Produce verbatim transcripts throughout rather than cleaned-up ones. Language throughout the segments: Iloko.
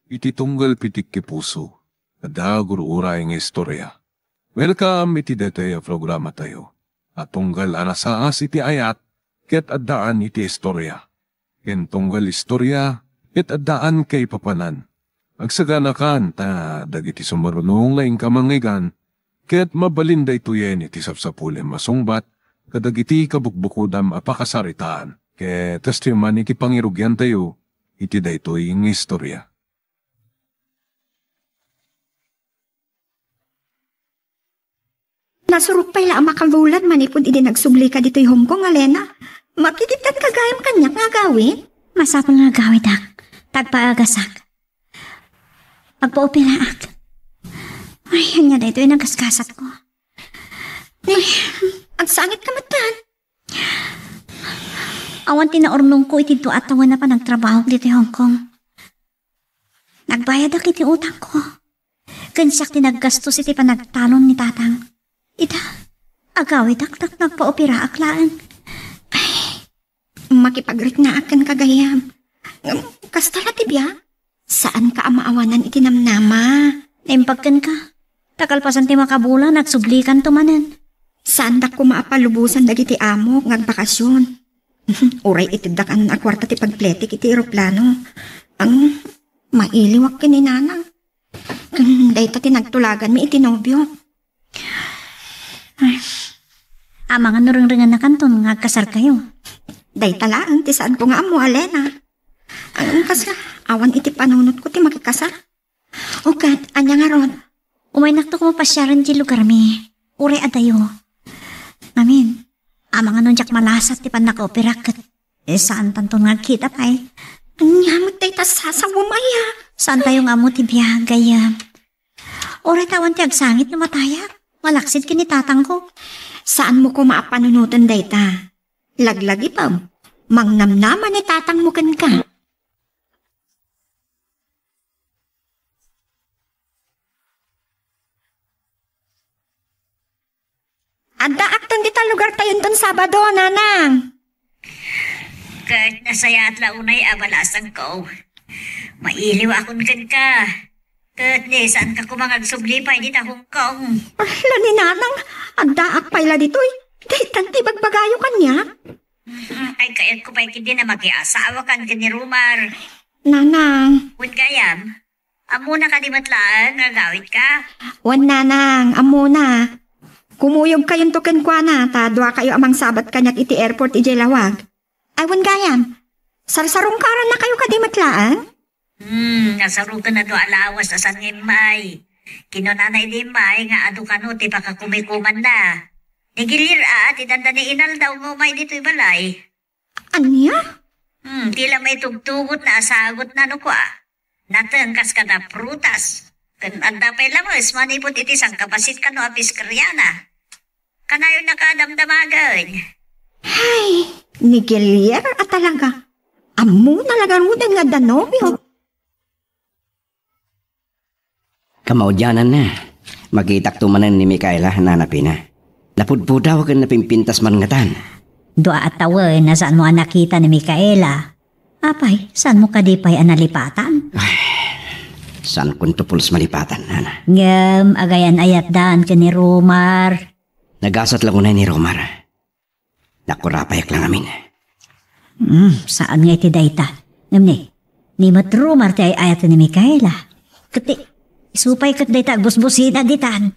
iti tunggal pitikki puso, adda gur-uray nga istorya. Welcome iti daytoy a programatayo a tunggal a nasaas iti ayat ket addaan iti istorya. Ken tunggal istorya ket addaan kaipapanan. Agsaganakan ta dagiti sumaruno nga inka mangngegana ket mabalin daytoyen iti sapsapulem a sungbat kadagiti kabukbukodam a pakasaritaan. Ket kastoy man iti pangirugiantayo iti daytoy nga istorya. Nasurok pay la a makabulan manipud idi nagsublika ditoy Hong Kong, Alena. Makikitkan ka gayam kaniak nga agawid? Masapul nga agawidak. Tagpaagasak. Agpaoperaak. Ay, ania daytoy nagasgasatko. Ay, agsangit ka met. Awan ti naurnongko iti dua a tawen a panagtrabahok ditoy Hong Kong. Nagbayadak iti utangko. Ken siak ti naggastos iti panagtalon ni tatang. Ita, agawidak tapno agpaoperaak laeng. Ay, makipagriknaak kenka gayam. Ngem, kasta la ti biag? Saanka a maawanan iti namnama. Naimbag kenka. Ta kalpasan ti makabulan, agsublikanto manen. Saandak koma a palubosan dagiti amok nga agbakasyon. Uray iteddak a kuarta ti pagpletik iti eroplano. Ang mailiwak ken ni nanang. Ken dayta ti nagtulaganmi iti nobio. Ay, amangan no rengrengennakanton nga agkasarkayo. Dayta laeng ti saanko nga ammo, Alena. Ang kas awan iti panunotko ti makikasar. O ket, ania ngarud? Umaynakto koma pasiaren ti lugarmi. Uray adayo. Ngamin, amangan no diak malasat ti pannakaoperak ket, eh, saantanton nga agkita pay. Ania met dayta sasawem aya? Saantayo nga ammo ti biag, gayyem. Uray ta awan ti agsangit no matayak. Malaksid ken ni tatangko. Saanmo koma a panunoten dayta. Laglagipem, mangnamnama ni tatangmo kenka. Addaakton dita lugartayonton Sabado, nanang. Ket nasayaat la unay a balasangko. Mailiwakon kenka. Ket ni, saanka koma nga agsubli pay dita Hong Kong? Ala ni nanang, addaak pay la ditoy. Daytan ti ibagbagayo kaniak. Mm, ay, kayatko pay ketdi a makiasawakan ken ni Romar. Nanang. Wen gayam, ammona kadi met laeng nga agawidka? Wen, nanang, ammona. Kumuyogkayonto kenkuana, ta duakayo a mangsabat kaniak iti airport idiay lawag. Ay, wen gayam, sarsarungkarannakayo kadi met laeng? Hmm, nasaruken a dua a lawas a saan nga immay. Kinunana idi immay nga adu kano ti pakakumikumanna. Ni Gilier a, ti dandani inaldaw nga umay ditoy balay. Ania? Hmm, ti la maitugtugotna a sagutna no kua. Nateng kas kada prutas. Ken adda pay lames manipud iti sangkabassit kano a piskeriana. Kanayon a kadamdamagen. Ay, ni Gilier a talaga. Ammona la ngaruden nga adda nobio. Kamaudiananna, makitakto manen ni Micaela, Nana Pina. Napudpudaw ken napimpintas man ngatan. Dua a tawen a saanmo a nakita ni Micaela. Apay, saanmo kadi pay a nalipatan? Ay, saankonto pulos malipatan, Nana. Ngem, agayan-ayatdan ken ni Romar. Nagasat la unay ni Romar. Nakurapayak la ngamin. Hmm, saan nga iti dayta? Ngem ni, ni met Romar ti ay-ayaten ni Micaela. Ket ti, isu pay ket dayta agbusbusina ditan.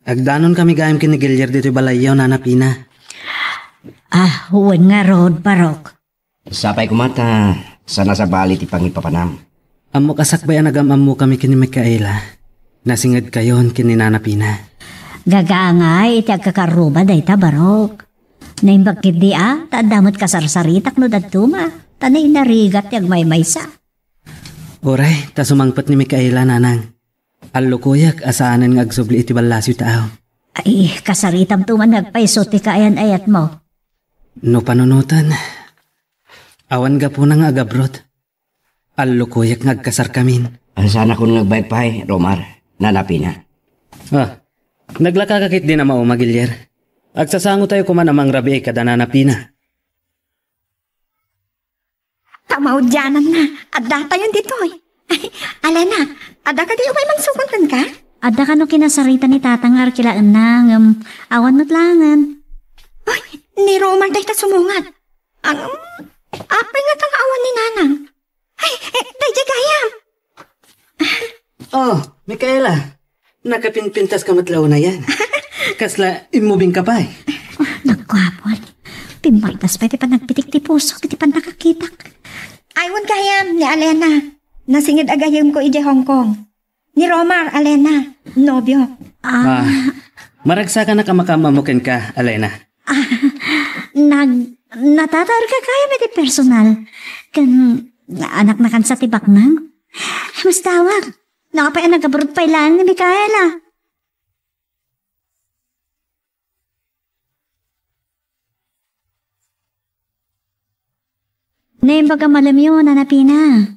Agdanonkami gayam ken ni Gilier ditoy balayyo, Nana Pina. Ah, wen ngarud, Barok. Sapay koma ta saan a sabali ti pangipapanam. Ammok a sakbay a nagam-ammokami ken ni Micaela. Nasingedkayon ken ni Nana Pina. Gagangay iti agkakarruba dayta, Barok. Naimbag ketdi a, ta adda met kasarsaritak no dadduma, ta nainarigat ti agmaymaysa. Uray, ta sumangpet ni Micaela, nanang. Allukoyak a saanen nga agsubli iti ballasiw taaw. Ay, kasaritamto man nga agpayso ti kaayan-ayatmo. No panunoten, awan gapuna nga agabrot. Allukoyak nga agkasarkamin. Saanakon nga agbayag pay, Romar, Nana Pina. Ah, naglakaka ketdi a mauma, Gilier. Agsasangotayo koman a mangrabii kada Nana Pina. Ta maudiananna, addatayon ditoy. Ay, Alena, adda kadi umay mansukon kenka? Adda kano kinasarita ni Tatang nga arkilaenna, ngem awan met laengen. Ay, ni Romar dayta sumungat. Ang, apay nga ta nga awan ni Nanang? Ay, eh, daydiay gayam. Oh, Micaela, nakapinpintas ka met la unayen. Kasla immubing ka pay. Oh, nagkuapon. Pimmagdas pay ti panagpitik ti pusok iti pannakakitak. Ay, wen gayam ni Alena. Nasinged a gayyemko idiay Hong Kong. Ni Romar, Alena, nobio. Ah, Ah, maragsakanak a makaam-ammo kenka, Alena. Ah, nag-, natataerka gayam iti personal. Ken anakna kansa ti baknang? Mas dawag. No apay a nagabroad pay laeng ni Micaela. Naimbag a malemyo, Nana Pina.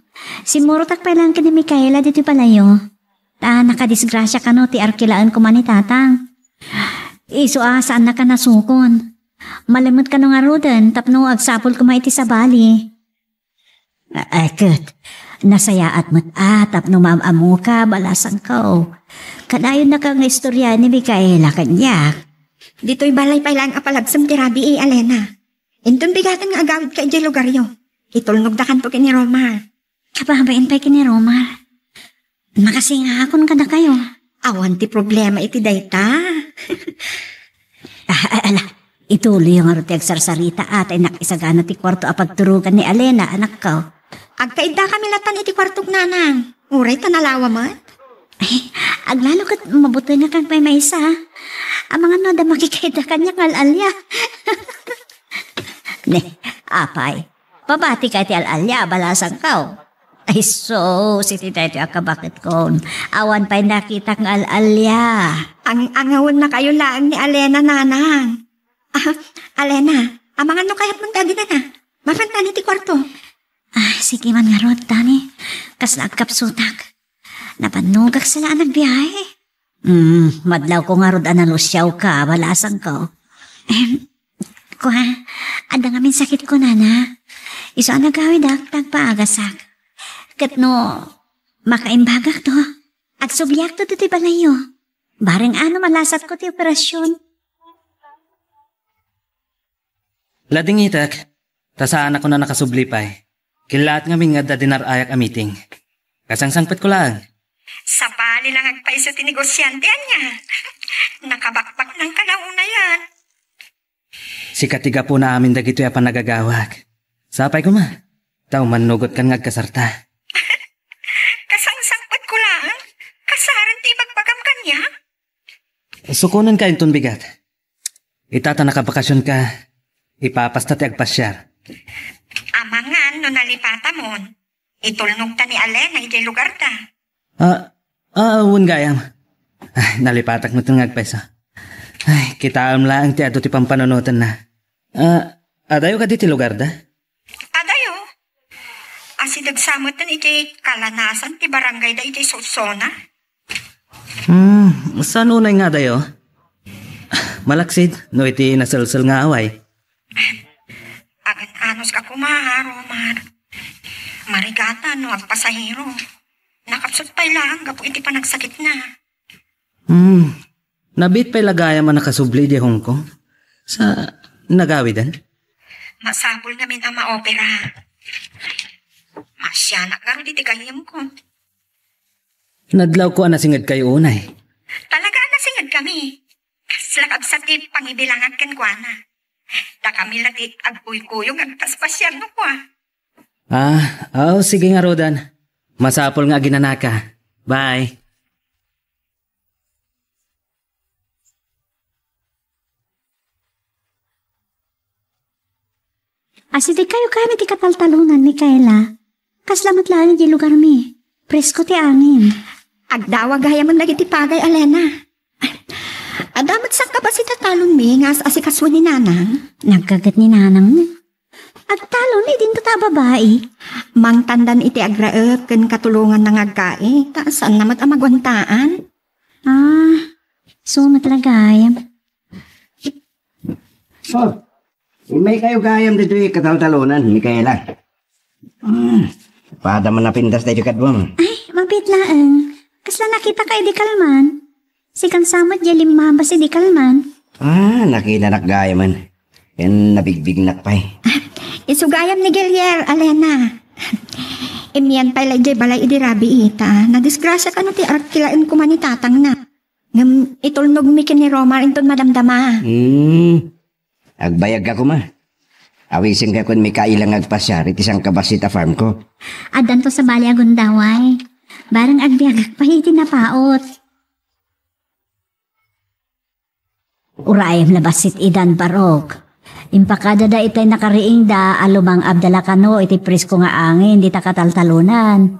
Simmurotak pay laeng ken ni Micaela ditoy balayyo. Ta nakadisgrasia kano ti arkilaen koma ni Tatang. Isu a saannaka nasukon. Malem met kano ngaruden tapno agsapul koma iti sabali. Ay, ket, nasayaat met a tapno maam-ammoka, balasangko. Kadayonnaka nga istorya ni Micaela kaniak. Ditoy balay pay laeng a palagsem ti rabii, Alena. Inton bigaten nga agawidka idiay lugaryo, itulnogdakanto ken ni Romar. Kababain pay ken ni Romar. Makasingakon kadakayo. Awan ti problema iti dayta. Ah, ala, ituloyyo ngarud ti agsarsarita, a, ta innak isagana ti kuarto a pagturogan ni Alena, anakko. Agkaiddakami latan iti kuartok, Nanang. Uray ta nalawa met. Ay, aglalo ket mabutengakan pay maysa. Amangan no adda makikaida kaniak nga al-alia. Ne, apay, pabatika iti al-alia, balasangko. Ay, sus, iti daytoy a kabaketkon. Awan pay nakitak nga al-alia. Ang-angawennakayo laeng ni Alena, Nanang. Ah, Alena, amangan no kayatmon ti aginana. Mapantan iti kuarto. Ah, sige man ngarud, Tani. Kasla agkapsutak. Napannogak sila a nagbiahe. Hmm, madlawko ngarud a nalusiawka, balasangko. Em, kua, adda ngamin sakitko, Nana. Isu a nagawidak, ta agpaagasak. Ket no makaimbagakto, agsubliakto ditoy balayyo. Bareng a no malasatko ti operasyon. Ladingitek, ta saanakon a nakasubli pay. Kellaat ngamin nga adda dinar-ayak a meeting. Kasangsangpetko laeng. Sabali lang agpayso ti negosiante, ania? Nakabakbaknangka la unayen. Sika ti gapuna amin dagitoy a panagagawak. Sapay koma, ta umannogotkan nga agkasarta. Kasangsangpetko laeng, kasaren ti ibagbagam kaniak? Sukonenka inton bigat. Ita ta nakabakasionka, ipapasta ti agpasiar. Amangan no nalipatamon, itulnogta ni Alena idiay lugarta. Ah, ah, wen gayam. Ay, nalipatak met nga agpayso. Ay, kitaem laeng ti adu ti pampanunotenna. Ah, adayo kadi ti lugarda? Adayo. Asideg sa met iti kalanasan ti barangayda iti Solsona. Hmm, saan unay nga adayo? Malaksid, no iti naselsel nga away. Agan-anos ka koma, Romar. Marigatan no agpasahero. Nakapsut pay laeng gapu iti panagsakitna. Hmm, nabiit pay la gayam a nakasubli di Hong Kong. Sa nagawiden? Masapul ngamin a maopera. Masianak ngarud iti gayyemko. Nadlawko a nasingedkayo unay. Talaga a nasingedkami. Kasla kabsat ti pangibilangak kenkuana. Dakami la ti agkuykuyog agpaspasiar no kua. Ah, aw, sige ngaruden. Masapul nga aginanaka. Bye. Asidegkayo kami ti kataltalonan, Micaela. Kasla met laeng idiay lugarmi. Presko ti angin. Agdawa gayam dagiti pagay, Alena. Adda met sakkapas iti talonmi nga as-asikasuen ni Nanang. Nagkaget ni Nanang. Agtalon, idinto ta a babai. Mangtandan iti agraep ken katulonganna nga agkai, ta saanna met a maguantaan. Ah, so met la gayam. Oh, immay kayo gayam ditoy kataltalonan, Micaela. Hmm, pada man napintas tayo kaduam. Ay, mabiit laeng. Kasla nakita ka idi kalman? Sikan sa met diay limmabas idi kalman. Ah, nakitanak gayamen. Ken nabigbignak pay. Isu gayam ni Gilier, Alena. Immian pay la idiay balay idi rabii, ta nadisgrasia kano ti arkelaen koma ni tatangna. Ngem itulnogmi ken ni Romar inton madamdama. Hmm. Agbayagka koma. Awisenka ken Micaela nga agpasiar iti sangkabassit a farmko. Addanto sabali a gundaway. Bareng agbiagak pay iti napaut. Urayem la bassit idan, Barok. Impakadada itay nakariingda a lumang-abda la kano iti presko nga angin dita kataltalonan.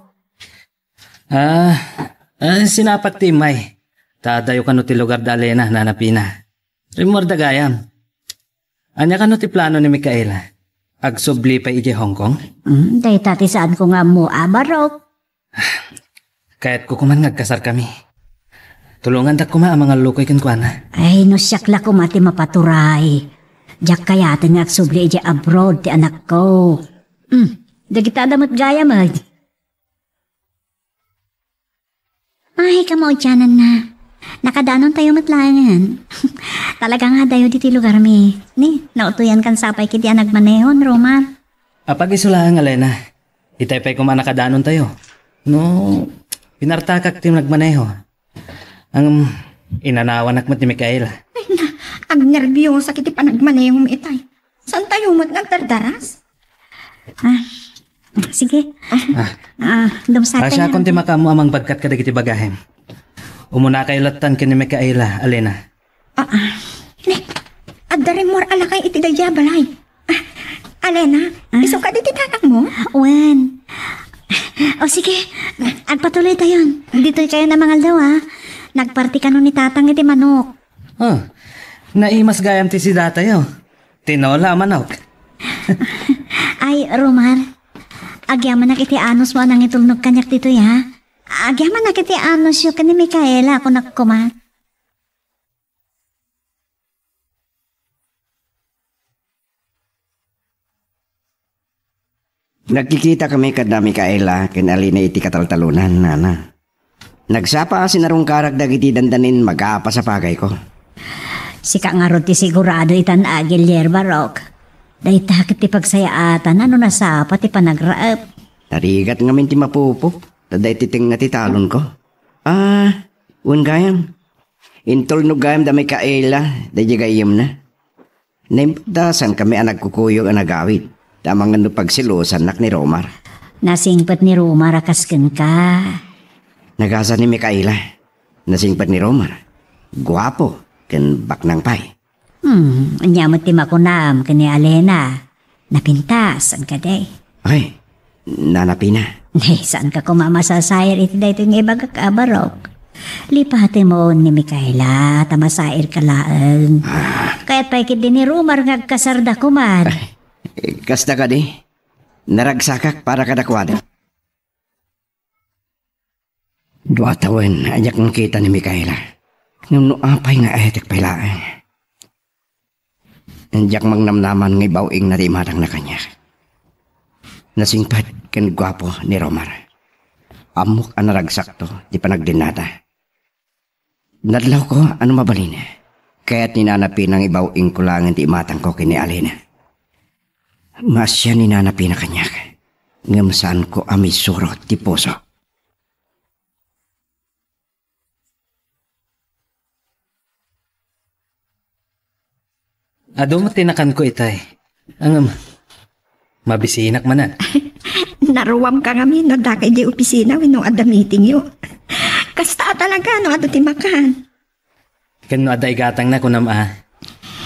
Ah, ah, sinapak ti immay. Ta adayo kano ti lugar da Alena, Nana Pina. Rimmuarda gayam. Ania kano ti plano ni Micaela? Agsubli pay idiay Hong Kong? Hmm, dayta ti saanko nga ammo, a, Barok. Kayatko koman nga agkasarkami. Tulongandak koma a mangallukoy kenkuana. Ay, no siak la koma ti mapaturay. Diak kayaten nga agsubli idiay abroad ti anakko. Hmm, dagita adda met gayam, ay. Ay, kamaudiananna. Nakadanontayo met laengen. Talaga nga adayo ditoy lugarmi. Ni, nautoyankan sa pay ketdi a nagmaneho, Romar. Apag-isu laeng, Alena. Itay pay koma a nakadanontayo. No, pinartakak ti nagmaneho. Ngem, inanawanak met ni Micaela. Ay na, agnerbiosak iti panagmanehom itay. Saantayo met nga agdardaras? Ah, sige. Ah. Ah, dumsatayo. Siakon ti makaammo a mangbagkat kadagiti bagahem. Umunakayo lattan ken ni Micaela, Alena. Ah, ah. Ne, adda rimmuar a lakay iti daydiay a balay. Ah, Alena, ah, isu kadi ti tatangmo? Wen. O sige, agpatuloytayon. Ditoykayon a mangaldaw, ah. Nagparti kano ni tatang iti manok. Oh, naimas gayam ti sidatayo. Tinola a manok. Ay, Romar, agyamanak iti anusmo a nangitulnog kaniak ditoy, ha? Agyamanak iti anusyo ken ni Micaela, kunak koma. Nagkikitakami kada Micaela ken Alena iti kataltalonan, nana. Nagsapa a sinarungkarak dagiti dandanin maga a pasapagayko. Sika ngarud ti sigurado itan a Gilier, Barok. Dayta ket ti pagsayaatan no nasapa ti panagraep. Narigat ngamin ti mapupok, ta daytoy tengnga ti talonko. Ah, wen gayam. Intulnog gayam da Micaela, daydiay gayyemna. Naimbag ta saankami a nagkukuyog a nagawid, ta amangan no pagselosannak ni Romar. Nasingpet ni Romar a kas kenka. Nagasa ni Micaela. Nasingpet ni Romar. Guapo, ken baknang pay. Hmm, ania met ti makunam ken ni Alena? Napintas, saan kadi? Ay, Nana Pina. Nay, saanka koma masasair iti daytoy nga ibagak a, Barok? Lipatem ni Micaela, ta masairka laeng. Ah. Kayat pay ketdi ni Romar nga agkasarda koma. Ay, kasta kadi, naragsakak para kadakuada. Dua tawen a diak nakita ni Micaela. Ngem no apay nga ahetek pay laeng. Diak mangnamnaman nga ibaw-ingna ti imatangna kaniak. Nasingpet ken guapo ni Romar. Ammok a naragsakto ti panagdennata. Nadlawko a no mabalin, kayat ni Nana Pina nga ibaw-ingko laengen ti imatangko ken ni Alena. Maasian ni Nana Pina kaniak, ngem saanko a maisuro ti puso. Adu met ti nakanko itay. Ngem, mabisinak manen. Naruamka ngamin no adda ka idiay opisina wenno adda meetingyo. Kasta a talaga no adu ti makan. Ken no adda igatangna, kunam a.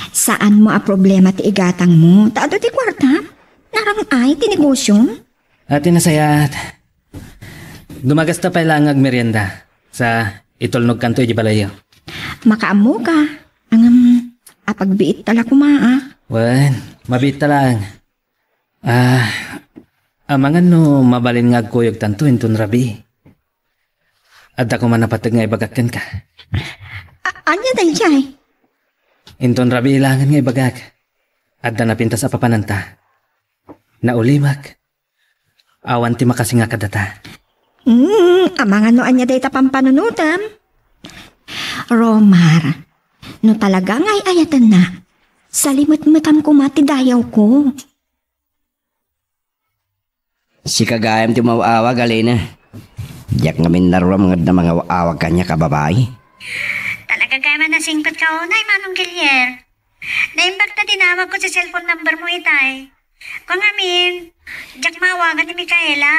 Saanmo a problema ti igatangmo, ta adu ti kuartam. Narang-ay ti negosyom. A, ti nasayaat. Dumagasta pay laeng nga agmerienda. Sa itulnogkanto iti balayyo. Makaammoka. Ngem, apagbiitta la koma, a. Wen, mabiitta laeng. Ah, amangan no mabalin nga agkuyogtanto inton rabii. Adda koma napateg nga ibagak kenka. A-, ania daydiay? Inton rabii laengen nga ibagak. Adda napintas a papananta. Naulimek. Awan ti makasinga kadata. Hmm, amangan no ania dayta pampanunotem. Romar, no talaga nga ay-ayatenna, salimetmetam koma ti dayawko. Sika gayam ti umaw-awag, Alina. Diak ngamin naruram nga adda mangaw-awag kaniak a babai. Talaga gayam a nasingpetka unay, Manong Gilier. Naimbag ta dinamagko ti cellphone number mo itay. Kua ngamin, diak maawagan ni Micaela.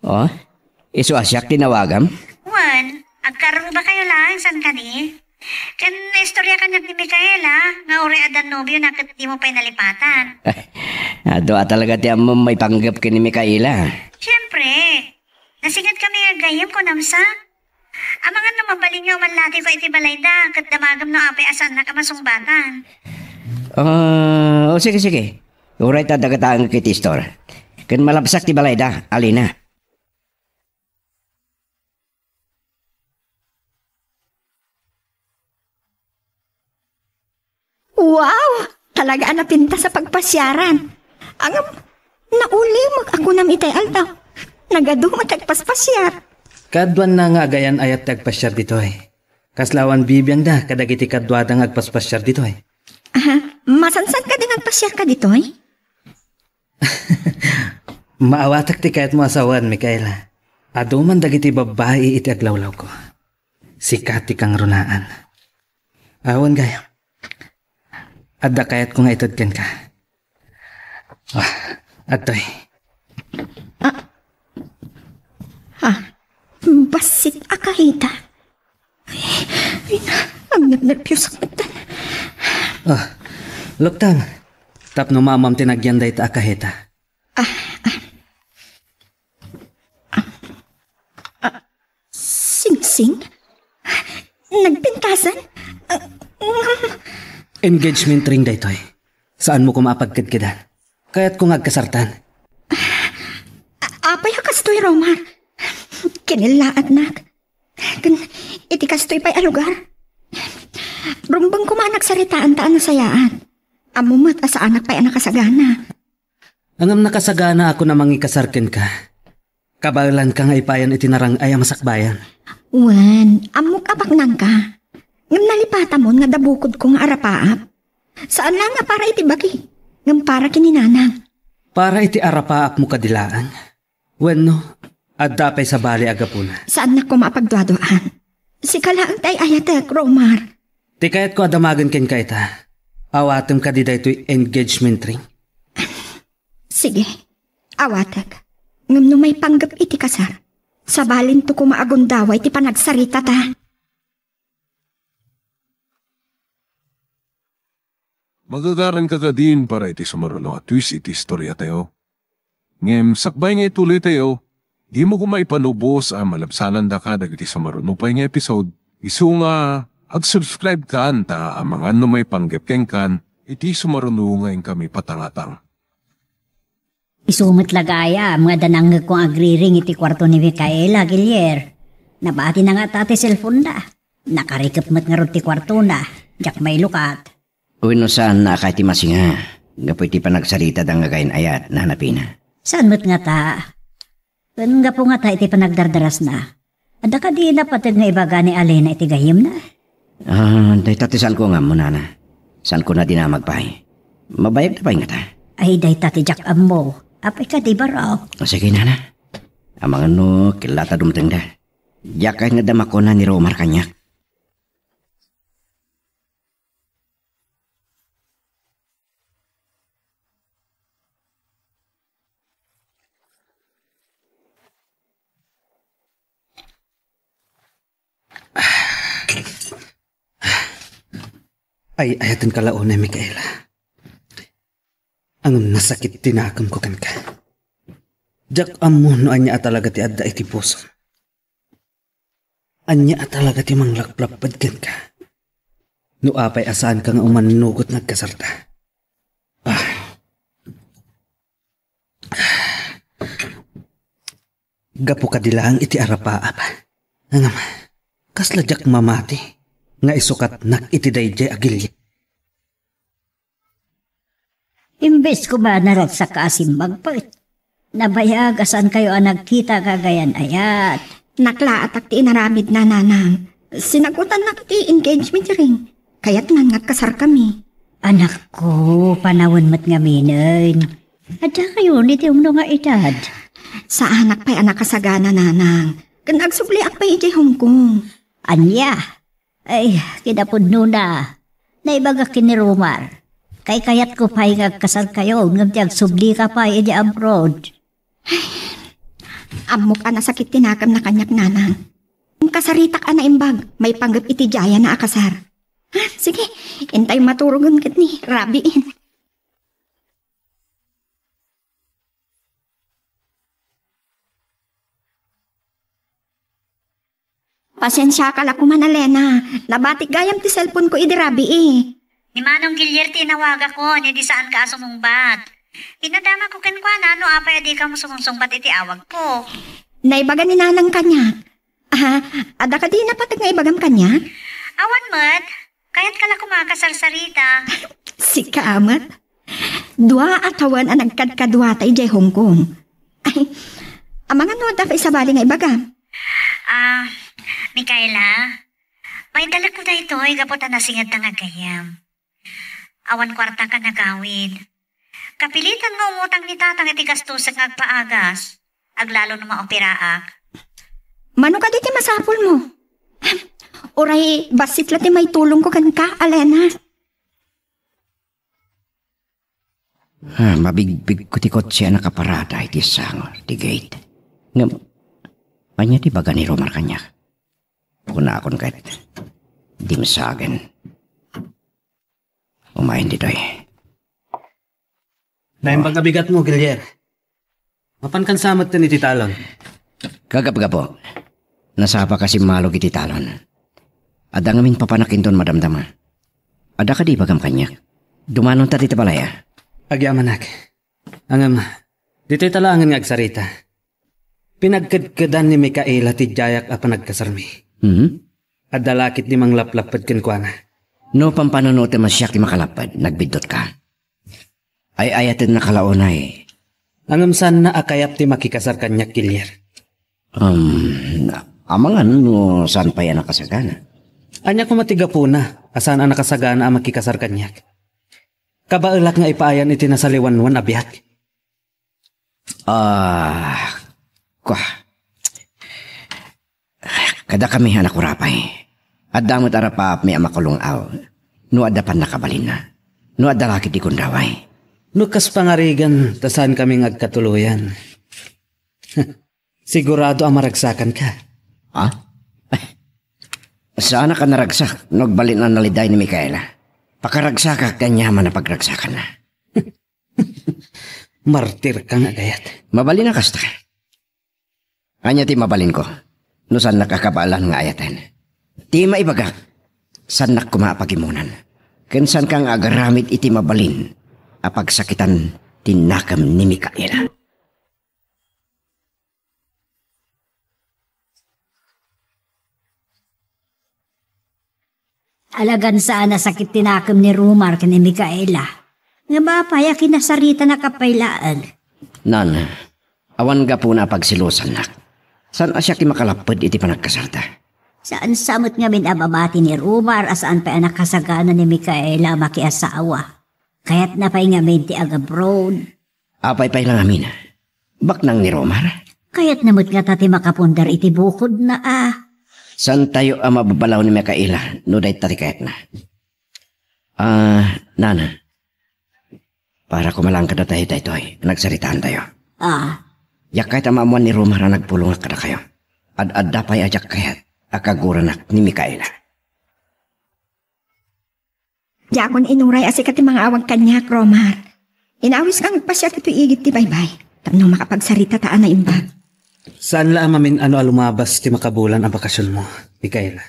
Oh? Isu a siak ti nawagam? Wen, agkarrubakayo laeng, saan kadi? Ken naistorya kaniak ni Micaela nga uray adda nobiona ket dimo pay nalipatan. Adu a talaga ti ammom maipanggep ken ni Micaela. Siempre. Nasingetkami nga gayyem, kunam sa? Amangan no mabalin nga umallatiko iti balayda ket damagem no apay a saannak a masungbatan. Ah, o sige, sige. Uray ta dagataengek iti istor. Ken malabsak ti balayda, Alina. Wow! Talaga a napintas a pagpasiaran. Ngem, naulimek a kunam itay aldaw. Nagadu met ti agpaspasiar. Kaduanna nga agayan-ayat ti agpasiar ditoy. Kasla awan bibiangda kadagiti kaduada nga agpaspasiar ditoy. Aha, masansan kadi nga agpasiarka ditoy? Maawatak ti kayatmo a sawen, Micaela. Adu man dagiti babbai iti aglawlawko. Sika ti kangrunaan. Awan gayam. Adda kayatko nga ited kenka. Ah, adtoy. Ah. Ah. Bassit a kahita. Ay, ay, agnernerpiosak metten. Ah, luktang. Tapno maamam ti nagyan dayta a kahita. Ah, ah. Ah, ah, Singsing? Nagpintasan? Ah, ngam- Engagement ring daytoy. Saanmo koma a pagkedkedan. Kayatko nga agkasartan. A-, apay a kastoy, Romar? Kinillaatnak. Ken iti kastoy pay a lugar, rumbeng koma a nagsaritaan ta a nasayaat. Ammo met a saanak pay a nakasagana. Ngem nakasagana a kuna mangikasar kenka. Kabaelanka nga ipayan iti narang-ay a masakbayan. Wen, ammok a baknangka. Ngem nalipatamon nga adda bukodko nga arapaap. Saan laeng a para iti bagi, ngem para ken ni nanang. Para iti arapaapmo kadi laeng. Wenno, adda pay sabali a gapuna? Saannak koma a pagduaduaan. Sika laeng ti ay-ayatek, Romar. Ti kayatko a damagen kenka ita, awatem kadi daytoy engagement ring? Sige, awatek. Ngem no maipanggep iti kasar, sabalinto koma a gundaway ti panagsaritata. Magagaranka kadin para iti sumaruno a twist iti istoriatayo. Ngem sakbay nga ituloytayo, dimo koma ipanubos a malabsanandaka dagiti sumaruno pay nga episode, isu nga ag-subscribe kan ta amangan no maipanggep kenkan iti sumaruno nga inkami patangatang. Isu met la gayam nga adda nangngegko nga agriring iti kuarto ni Micaela, Gilier. Nabatina ngata ti cellphone-na. Nakarikep met ngarud ti kuartona. Diak mailukat. Wenno saanna a kayat ti masinga gapu iti panagsaritada nga agayan-ayat, Nana Pina? Saan met ngata? Wen, gapu ngata iti panagdardarasna. Adda kadi napateg nga ibaga ni Alina iti gayyemna? Ah, dayta ti saanko nga ammo, nana. Saanko nadinamag pay. Mabayagda pay ngata. Ay, dayta ti diak ammo. Apay kadi, barok? O, sige, nana. Amangan no killata dumtengda. Diak kayat nga adda makuna ni Romar kaniak. Ay, ayatenka la unay, Micaela. Ngem nasakit ti nakemko kenka. Diak ammo no ania a talaga ti adda iti pusom. Ania a talaga ti manglaplapped kenka? No apay a saanka nga umannugot nga agkasarta? Ah. Gapu kadi laeng iti arapaap. Ngem, kasla diak mamati nga isukatnak iti daydiay a gilli. Imbes koma naragsak ka a simmagpet. Nabayag a saankayo a nagkita nga agayan-ayat. Naklaatak ti inaramidna, nanang. Sinagutannak ti engagement ring. Kayatna nga agkasarkami. Anakko, panawen met ngaminen. Adda kayon iti umno nga edad. Saanak pay a nakasagana, nanang. Ken agsubliak pay idiay Hong Kong. Ania? Ay, kinapudnona. Naibagak ken ni Romar. Kaykayatko pay nga agkasarkayo, ngem ti agsublika pay idiay abroad. Ammok a nasakit ti nakemna kaniak, nanang. Inkasaritak a naimbag, maipanggep iti diayna a kasar. Ha, sige, intay maturogen ket ni Rabiin. Pasiensiaka la koman, Alena. Nabatik gayam ti cellphone ko idi rabii. Ni Manong Gilier ti inawagakon, idi saanka a sumungbat. Pinadamagko kenkuana no apay a dika sumungsungbat iti awagko. Naibaga ni Nanang kaniak. Ah, adda kadi napateg nga ibagam kaniak? Awan met. Kayatka la koma a kasar, Sarita. Sika met. Dua a tawen a nagkadkaduata idiay Hong Kong. Ay, amangan no adda pay sabali nga ibagam? Ah, Micaela, maidalekko daytoy gapu ta nasingedta nga gayyem. Awan kuarta ken agawid. Kapilitan nga umutang ni Tatang iti gastosek nga agpaagas, aglalo no maoperaak. Mano kadi ti masapulmo? Uray bassit la ti maitulongko kenka, Alena. Ah, mabigbigko ti kotse a nakaparada iti sango ti gate. Ngem, ania ti ibaga ni Romar kaniak? Kunakon ket, dimsagen. Umayen ditoy. Naimbag a bigatmo, Gilier. Mapankan sa met ken iti talon. Kagapgapo, nasapa ka simmalog iti talon. Adda ngamin papanak inton madamdama. Adda kadi ibagam kaniak? Dumanonta dita balay, a? Agyamanak. Ngem, ditoy ta laengen nga agsarita. Pinagkedkedan ni Micaela ti diayak a panagkasarmi. Mhm. Adda la ketdi manglaplapped kenkuana. No pampanunotem a siak ti makalapped, nagbiddutka. Ay-ayatennaka la unay. Ngem saanna a kayat ti makikasar kaniak, Gilier. Um, amangan no saan pay a nakasagana. Ania koma ti gapuna a saan a nakasagana a makikasar kaniak? Kabaelak nga ipaayan iti nasaliwanwan a biag. Ah, kua. Kadakami a nakurapay. Adda met a rapaapmi a makulong-aw. No adda pannakabalinna. No adda la ketdi gundaway. No kas pangarigan, ta saankami nga agkatuloyan. Sigurado a maragsakanka. Ha? Saanak a naragsak no agbalin a naliday ni Micaela. Pakaragsakak ti aniaman a pagragsakanna. Martirka nga agayat. Mabalin a kasta. Ania ti mabalinko no saannak a kabaelan nga ayaten? Ti maibagak, saannak koma a pagimmunan. Ken saanka nga agaramid iti mabalin a pagsakitan ti nakem ni Micaela. Alagan saan a sakit ti nakem ni Romar ken ni Micaela. Ngem apay a kinasaritanak a pay laeng? Nan, awan gapuna a pagselosannak. Saan a siak ti makalapped iti panagkasarta? Saan sa met ngamin a mabati ni Romar a saan pay a nakasagana ni Micaela a makiasawa. Kayatna pay ngamin ti agabroad. Apay pay la ngamin? Baknang ni Romar? Kayatna met ngata ti makapundar iti bukodna a. Saantayo a mababalaw ni Micaela no dayta ti kayatna. Ah, nana. Para koma laeng kadatayo daytoy a nagsaritaantayo. Ah. Diak kayat a maammoan ni Romar a nagpulongak kadakayo. Ad-adda pay a diak kayat a kaguranak ni Micaela. Diakon inuray a sika ti mangaawag kaniak, Romar. Inawiska nga agpasiak itoy igid ti baybay tapno makapagsaritata a naimbag. Saan la a mamin-ano a lumabas ti makabulan a bakasionmo, Micaela.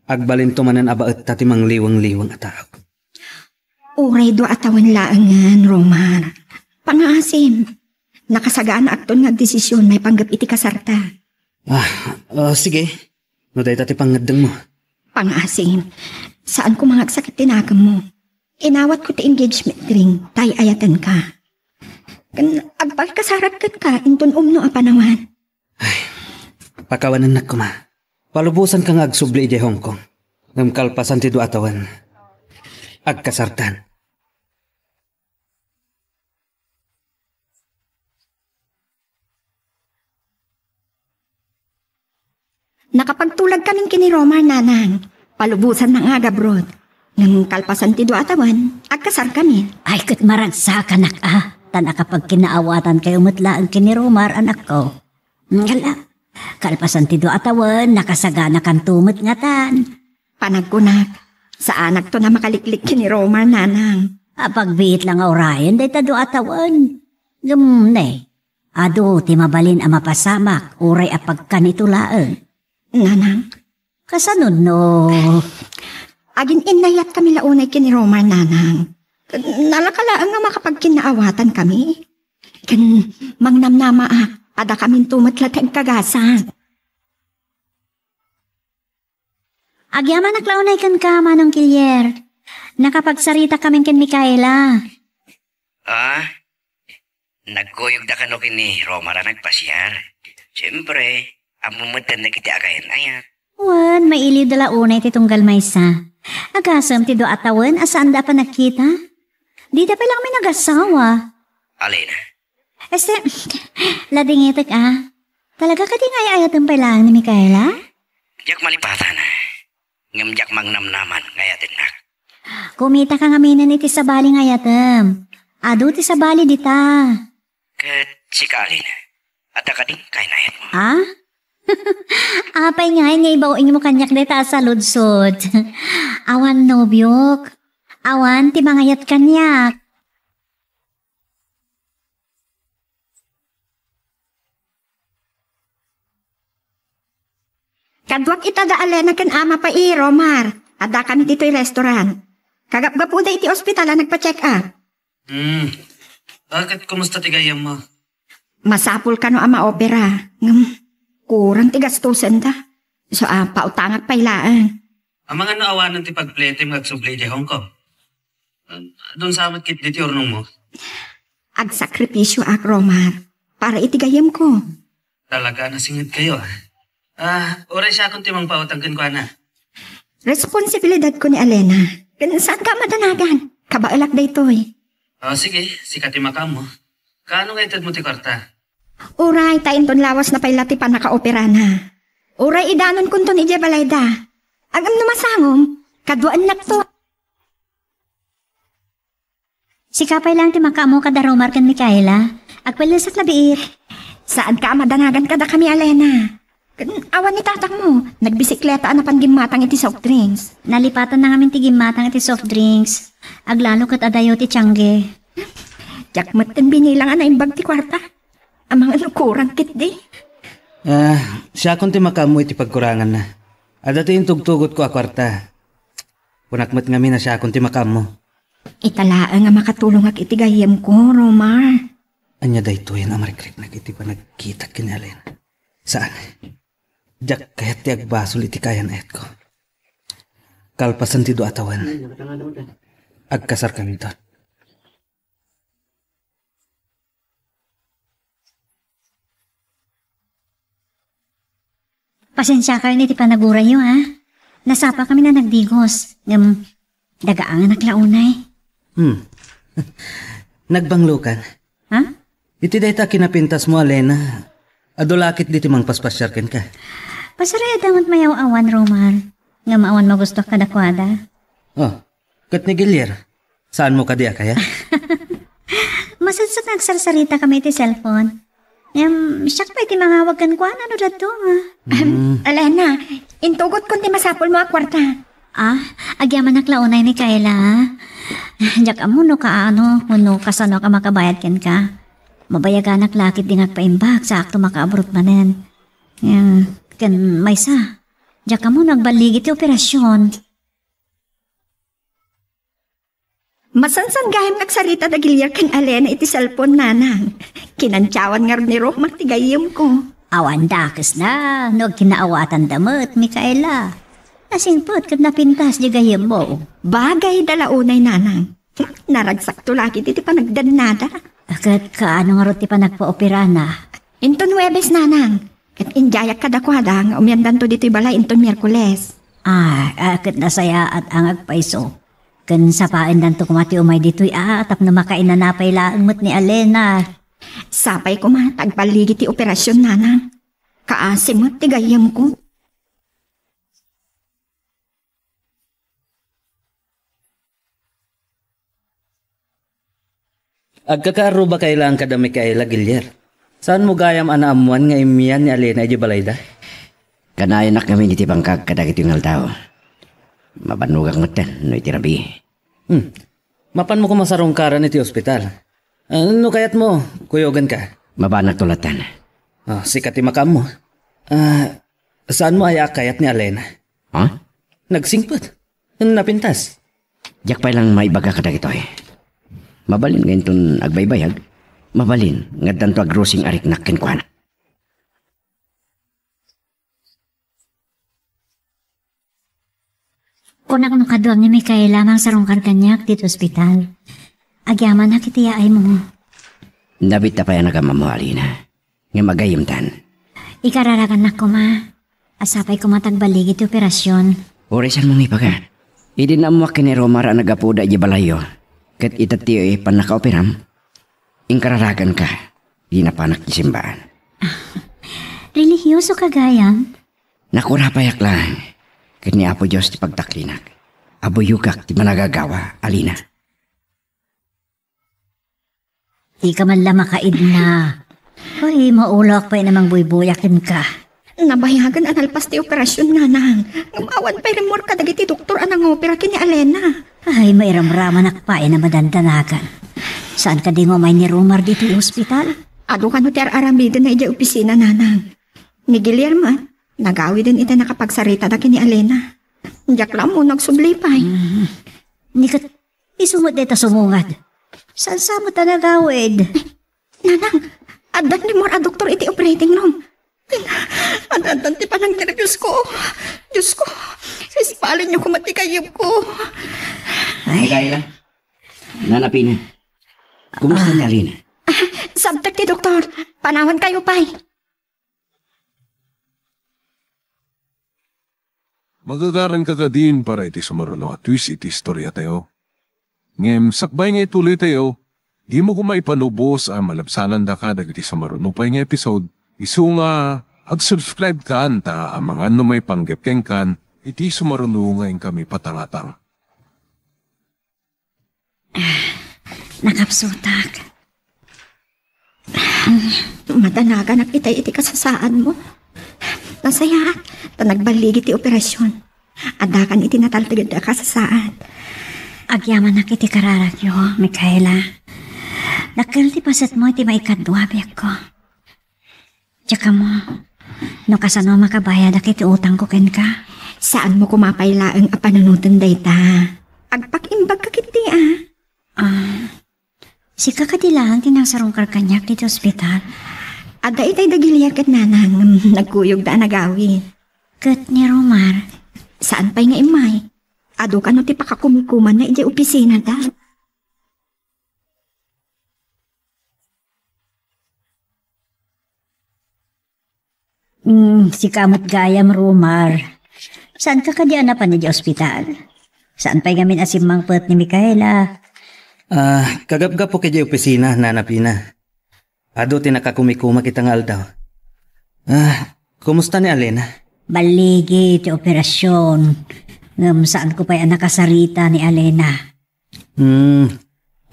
Agbalinto manen a baetta ti mangliwengweng a tao. Uray dua a tawen laengen, Romar. Pangaasim. Nakasaganaakton nga agdesision maipanggep iti kasarta. Ah, ah, sige. No dayta ti pangngeddengmo. Pangaasim. Saan koma nga agsakit ti nakemmo. Inawatko ti engagement ring ta ay-ayatenka. Ken agpakasarek kenka inton umno a panawen. Pakawanennak koma. Palubosanka nga agsubli idiay Hong Kong. Ngem kalpasan ti dua a tawen, agkasartan. Nakapagtulagkamin ken ni Romar, nanang. Palubosanna nga agabroad. Ngem kalpasan ti dua a tawen, agkasarkamin. Ay, ket maragsakanak a, ta nakapagkinaawatankayo met laeng ken ni Romar, anakko. Ngala, kalpasan ti dua a tawen, nakasaganakanto met ngatan. Panagkunak, saanakton a makaliklik ken ni Romar, nanang. Apagbiit la nga urayen dayta dua a tawen. Ngem ne, adu ti mabalin a mapasamak uray apagkan ito laeng. Nanang? Kasano no? Agin-innayatkami la unay ken ni Romar, nanang. Nalaka laeng nga makapagkinnaawatankami. Ken mangnamnamaak, adda kaminto met la ti agkagasan. Agyamanak la unay kenka, Manong Kilier. Nakapagsarita kamin ken Micaela. Ah? Nagkuyogda kano ken ni Romar a nagpasiar. Siempre, ammo met dagiti agayan-ayat. Wen, mailiwda la unay ti tunggal maysa. Agasem ti dua a tawen a saanda a panagkita. Dida pay la kami nagasawa. Alina. Este, ladingitek a. Talaga kadi nga ay-ayatem pay laeng ni Micaela? Diak malipatan. Ngem diak mangnamnaman nga ayatennak. Kumitaka ngaminen iti sabali nga ayatem. Adu ti sabali dita. Ket sika, Alina, adda kadi nga kayan-ayatmo? Ah? Apay ngay nga ibaw-ingmo kaniak dayta a saludsod? Awan nobiok. Awan ti mangayat kaniak. Kaduak ita da Alena ken ama pay, Romar. Addakami ditoy restaurant. Kagapgapuda iti ospital a nagpa-check up. Hmm. Bakit, kumusta ti gayyemmo? Masapul kano a maopera. Ngem, kurang ti gastosenda. So, a, pautangak pay laeng. Amangan no awanen ti pagpletem nga agsubli idiay Hong Kong. Adun sa met ketdi ti urnongmo. Agsakripisio ak, Romar, para iti gayyemko. Talaga, nasingedkayo, ah. Ah, uray siakon ti mangpautang kenkuana. Responsibilidadko ni Alena. Ken saanka a madanagan. Kabaelak daytoy. O, sige, sika ti makaammo. Kaano nga itedmo ti kuarta? Uray, ta inton lawasna pay la ti pannakaoperana. Uray idanonkonton idiay balayda. Ngem no masangom, kaduaennakto. Sika pay laeng ti makaammo kada Romar ken Micaela. Agpellesak la biit. Saanka a madanagan kadakami, Alena. Ken awan ni tatangmo, nagbisikleta a napan gimmatang iti soft drinks. Nalipatanna ngamin ti gimmatang iti soft drinks. Aglalo ket adayo ti tiangge. Diak metten binilang a naimbag ti kuarta. Amangan no kurang ketdi. Ah, siakon ti makaammo iti pagkuranganna. Adda ti intugtugotko a kuarta. Kunak met ngamin a siakon ti makaammo. Ita laeng a makatulongak iti gayyemko, Romar. Ania daytoyen a marikriknak iti panagkitak ken ni Alena? Saan. Diak kayat ti agbasol iti kayan-ayatko. Kalpasan ti dua a tawen, agkasarkaminton. Pasensiakayon iti panagurayyo, ha? Nasapakamin a nagdigos, ngem dagaanganak la unay. Hmm. Nagbanglokan. Ha? Iti dayta a kinapintasmo, Alena, adu la ketdi ti mangpaspasiar kenka. Pasaraya da met mayaw-awan, Romar. Ngem awan magustuak kadakuada. Oh, ket ni Gilier, saanmo kadi a kayat? Masadsat nga agsarsaritaka iti cellphone. Ngem, siak pay ti mangawag kenkuana no daduma. Hmm. Alena, intugotkon ti masapulmo a kuarta. Ah, agyamanak la unay, Micaela, ha? Diak ammo no kaano wenno kasanoak a makabayad kenka. Mabayaganak la ketdi nga agpaimbag saakto makaabroad manen. Ngem, ken maysa, diak ammo no agballigi ti operasion. Masansan gayam nga agsarita da Gilier ken Alena iti cellphone, nanang. Kinantiawan ngarud ni Romar ti gayyemko. Awan dakesna no agkinnaawatanda met, Micaela. Nasingpet ket napintas diay gayyemmo. Bagayda la unay, nanang. Naragsakto la ketdi ti panagdannada. Ket kaano ngarud ti panagpaoperana? Inton Huwebes, nanang. Ket indiayak kadakuada nga umiandanto ditoy balay inton Miyerkules. Ah, ah, ket nasayaat a nga agpayso. Ken sapaendanto koma ti umay ditoy a tapno makainanapay laeng met ni Alena. Sapay koma ta agballigi ti operasion, nanang. Kaasi met ti gayyemko. Agkakaarrubakay laeng kada Micaela, Gilier. Saanmo gayam a naammoan nga immian ni Alena idiay balayda? Kanayonak ngamin iti bangkag kadagitoy nga aldaw. Mabannogak metten no iti rabii. Hmm. Mapanmo koma sarungkaran iti ospital. Ah, no kayatmo, kuyoganka. Mabanagto latta. Ah, sika ti makaammo. Ah, saanmo aya a kayat ni Alena? Ha? Nagsingpet. Napintas. Diak pay lang maibaga kadagitoy. Mabalin nga inton agbaybayag, mabalin nga addanto agrusing a riknak kenkuana. Kunak no kaduak ni Micaela a mangsarungkar kaniak ditoy ospital. Agyamanak iti yaaymo. Nabitta pay a nagamammo, Alina. Ngem agayyemtan. Ikararagannak koma. A sapay koma ta agballigi ti operasion. Uray saanmo nga ibaga. Idi naammoak ken ni Romar a naggapuda idiay balayyo, ket ita ti pannakaoperam, inkararaganka. Di napanak ti simbaan. Relihioso ka gayam? Nakurapayak laeng. Ket ni Apo Dios ti pagtaklinak. Abuyogak ti managagawa, Alina. Dika man la makaidna. Ay, maulak pay a mangbuybuya kenka. Nabayagen a nalpas ti operasion, nanang. Ngem awan pay rimmuar kadagiti doktor a nangopera ken ni Alena. Ay, mairamramanak pay a madandanagan. Saan kadi nga umay ni Romar ditoy ospital? Adu kano ti ar-aramidenna idiay opisina, nanang. Ni Guillermo, nagawiden iti nakapagsaritada ken ni Alena. Diak la ammo no agsubli pay. Mm. Ni ket Isu met dayta sumungad. Saan sa met a nagawid? Nanang, addan rimmuar a doktor iti operating room. Addan ti panagnerbios ko. Dios ko, ispalenyo koma ti gayyem ko. Ay. Micaela, Nana Pina, kumusta ni Alina? Ah, sabtek ti doktor. Panawan kayo pay. Magagaranka kadin para iti sumaruno a twist iti istoriatayo. Ngem sakbay nga ituloytayo, dimo koma ipanubos a malabsanandaka dagiti sumaruno pay nga episode, isu nga ag-subscribe kan ta amangan no maipanggep kenkan iti sumaruno nga inkami patangatang. Nakapsutak. Madanagan itay iti kasasaadmo. Nasayaat, ta nagballigi ti operasion. Addakan iti natalged a kasasaad. Agyamanak iti kararagyo, Micaela. Dakkel ti pasetmo iti maikadua a biagko. Diak ammo no kasano a makabayadak iti utangko kenka. Saanmo koma pay laeng a panunoten dayta. Agpakimbagka ketdi a. Ah, sika kadi laeng ti nangsarungkar kaniak ditoy ospital? Adda itay da Gilia ken nanang, ngem nagkuyogda a nagawid. Ket ni Romar? Saan pay nga immay. Adu kano ti pakakumikumanna idiay opisinada. Mm, sika met gayam, Romar. Saanka kadi a napan idiay ospital? Saan pay ngamin a simmangpet ni Micaela? Ah, kagapgapok idiay opisina, Nana Pina. Adu ti nakakumikuma ita nga aldaw. Ah, kumusta ni Alena? Balligi ti operasion. Ngem saanko pay a nakasarita ni Alena. Hmm.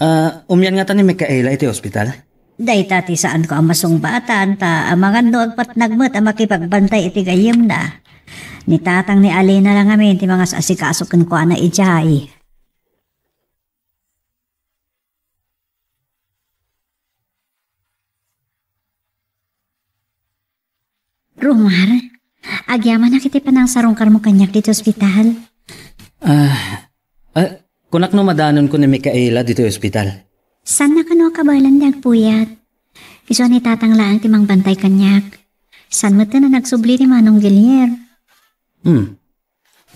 Ah, umian ngata ni Micaela iti ospital? Dayta ti saanko a masungbatan, ta amangan no agpatnag met a makipagbantay iti gayyemna. Ni tatang ni Alena la ngamin ti mangas-asikaso kenkuana idiay. Romar, agyamanak iti panangsarungkarmo kaniak ditoy ospital. Ah, ah, kunak no madanonko ni Micaela ditoy ospital. Saanna kano a kabaelan ti agpuyat? Isu a ni tatang laeng ti mangbantay kaniak. Saan met a nagsubli ni Manong Gilier. Hmm.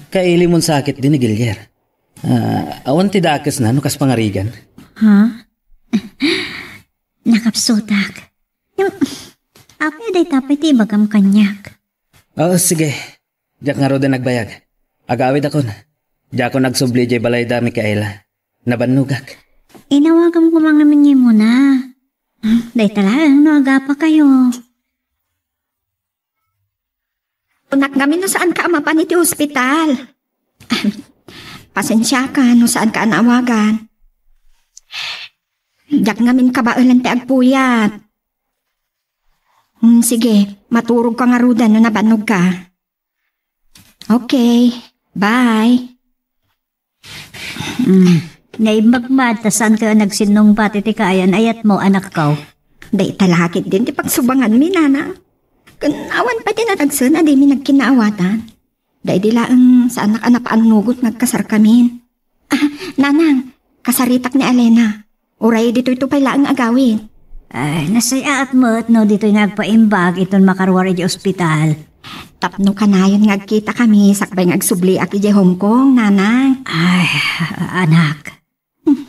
Kailimon sakit din ni Gilier. Ah, awan ti dakesna no kas pangarigan. Ha? Nakapsutak. Ngem, apay a dayta pay ti ibagam kaniak? Oo, sige. Diak ngaruden agbayag. Agawidakon. Diakon agsubli idiay balayda, Micaela. Nabannogak. Inawagam koma ngamin ni Mona. Dayta laeng no agapakayo. Kunak ngamin no saanka a mapan iti ospital. Pasensiaka no saanka a naawagan. Diak ngamin kabaelan ti agpuyat. Hmm, sige, maturogka ngaruden no nabannogka. Okay, bye. Mm. Naimbag man, ta saankayo a nagsinnungbat iti kaayan-ayatmo, anakko. Dayta la ketdin ti pagsubanganmi, Nanang. Ken awan pay ti nadagsen a dimi nagkinnaawatan. Daydi laeng saannak a napaannugot nga agkasarkamin. Ah, Nanang, kasaritak ni Alena. Uray ditoyto pay laeng agawid. Ay, nasayaat met no ditoy nga agpaimbag inton makaruar idiay ospital. Tapno kanayon nga agkitakami sakbay nga agsubliak idiay Hong Kong, Nanang. Ay, anak. Hmm,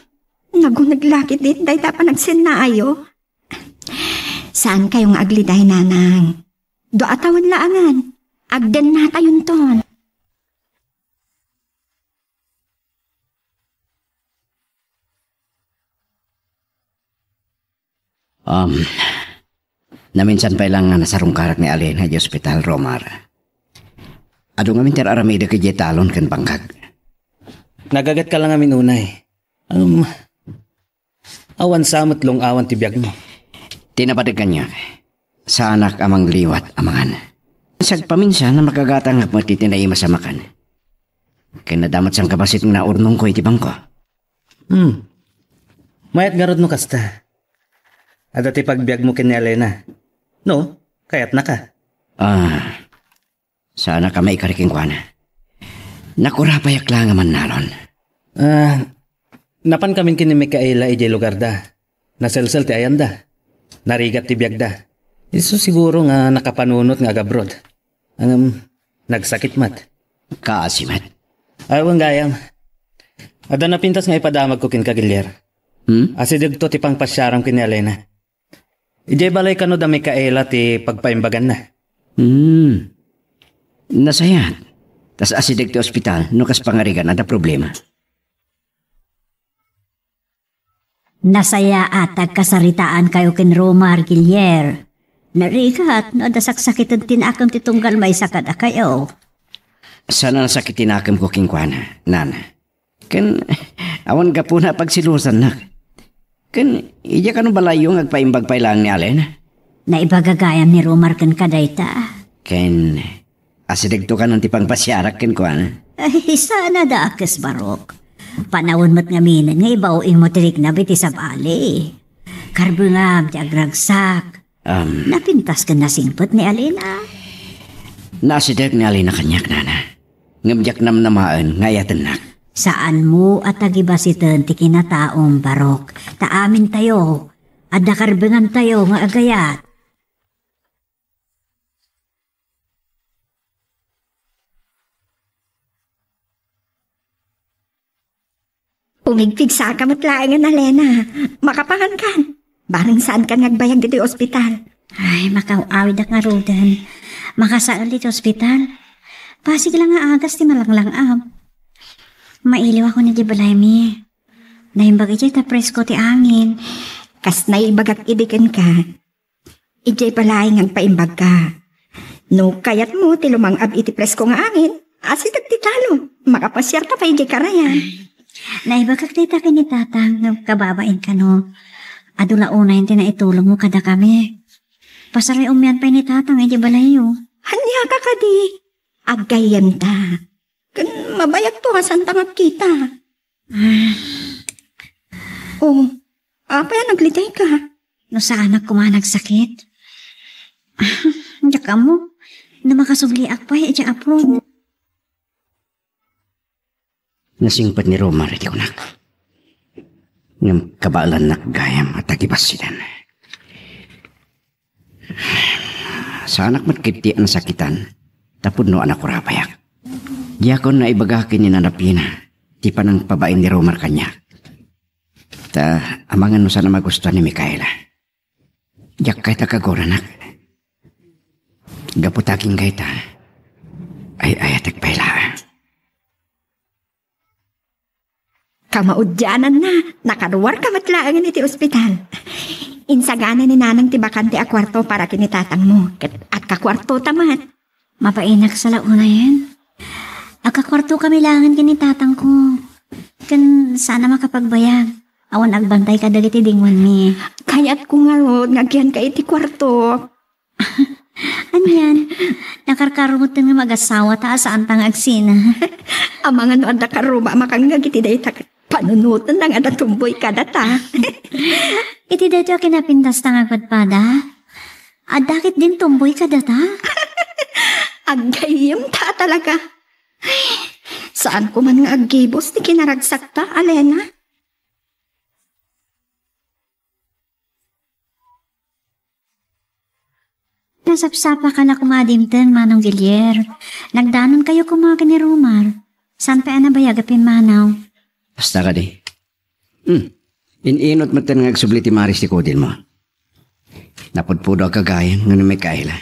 naguneg la ketdin dayta a panagsennaayo. Saankayo nga agliday, Nanang. Dua a tawen laengen. Agdennatayonton. Um, naminsan pay la nga nasarungkarak ni Alena idiay ospital, Romar. Adu ngamin ti ar-aramidek idiay talon ken bangkag. Nagagetka la ngamin unay. Um, awan sa met lung-awan ti biagmo. Ti napadek kaniak, saanak a mangliwat a mangan. Sagpaminsan a makagatangak met iti naimas a makan. Ken adda met sangkabassit nga naurnongko iti bangko. Hmm. Mayat ngarud no kasta. Adda ti pagbiagmo ken ni Alena. No, kayatnaka. Ah, saanak a maikari kenkuana. Nakurapayak la nga mannalon. Ah, napankamin ken ni Micaela idiay lugarda. Naselsel ti ayanda. Narigat ti biagda. Isu siguro nga nakapanunot nga agabroad. Ngem, nagsakit met. Kaasi met. Ay, wen gayam. Adda napintas nga ipadamagko kenka, Gilier. Hmm? Asidegto ti pangpasiaram ken ni Alena. Idiay balay kano da Micaela ti pagpaimbaganna. Hmm. Nasayaat. Tas asideg ti ospital no kas pangarigan adda problema. Nasayaat ta agkasaritaankayo ken Romar, Gilier. Narigat no adda saksakiten ti nakem ti tunggal maysa kadakayo. Saan a nasakit ti nakemko kenkuana, Nana. Ken awan gapuna a pagselosannak. Ken idiay kano balayyo nga agpaimbag pay laeng ni Alena? Naibaga gayam ni Romar kenka dayta. Ken asidegto kano ti pangpasiarak kenkuana? Ay, saan a dakes, Barok. Panawen met ngamin nga ibaw-im mo ti riknam iti sabali. Karbengam ti agragsak. Um, napintas ken nasingpet ni Alena. Naasideg ni Alena kaniak, Nana. Ngem diak namnamaen nga ayatennak. Saanmo a tagibasiten ti kinataom, Barok. Ta amintayo, adda karbengantayo nga agayat. Pumigpigsaka met laengen, Alena. Makapangankan. Bareng saankan nga agbayag ditoy ospital. Ay, makaaw-awidak ngaruden. Makasael ditoy ospital. Pasig la nga agas ti malanglang-ab. Mailiwakon idiay balaymi. Naimbag idiay ta presko ti angin. Kas naibagak idi kenka. Idiay balay nga agpaimbagka. No kayatmo ti lumang-ab iti presko nga angin, asideg ti talon. Makapasiarka pay idiay karayan. Ay, naibagak dayta ken ni Tatang, no kababain kano. Adu la unayen ti naitulongmo kadakami. Pasaruy-umian pay ni Tatang idiay balayyo. Ania ka kadi? Aggayyemta. Ken mabayagto a saanta nga agkita. Ah. Oh, apay a naglidayka? No saanak koma a nagsakit. Diak ammo no makasubliak pay idiay abroad. Nasingpet ni Romar iti kunak. Ngem kabaelannak gayam a tagibasiden. Saanak met ketdi a nasakitan, ta pudno a nakurapayak. Diakon naibaga ken ni Nanapina ti panangpabain ni Romar kaniak. Ta amangan no saan a magustuan ni Micaela. Diak kayat a kaguranak. Gapu ta agingga ita, ay-ayatek pay laeng. Kamaudiananna, nakaruarka met laengen iti ospital. Insagana ni Nanang ti bakante a kuarto para ken ni tatangmo, ket agkakuartota met. Mapainak sa la unayen. Agkakuartokami laengen ken ni tatangko. Ken saan a makapagbayag. Awan agbantay kadagiti dingoanmi. Kayatko ngarud nga agyanka iti kuarto. Anian, nakarkarumoten nga magasawata a saanta nga agsina. Amangan no adda karuba a makangngeg iti dayta ket panunotenna nga adda tumboy kadata. Iti daytoy a kinapintasta nga agpadpada, adda ketdin tumboy kadata? Aggayyemta talaga. Saanko man nga aggibus ti kinaragsakta, Alena. Nasapsapak a la koma a dimteng, Manong Gilier. Nagdanonkayo koma ken ni Romar. Saan pay a nabayag a pimmanaw? Basta kadi. Hmm. In-inot metten nga agsubli ti maris ti kudilmo. Napudpudo a gagayem nga ni Micaela.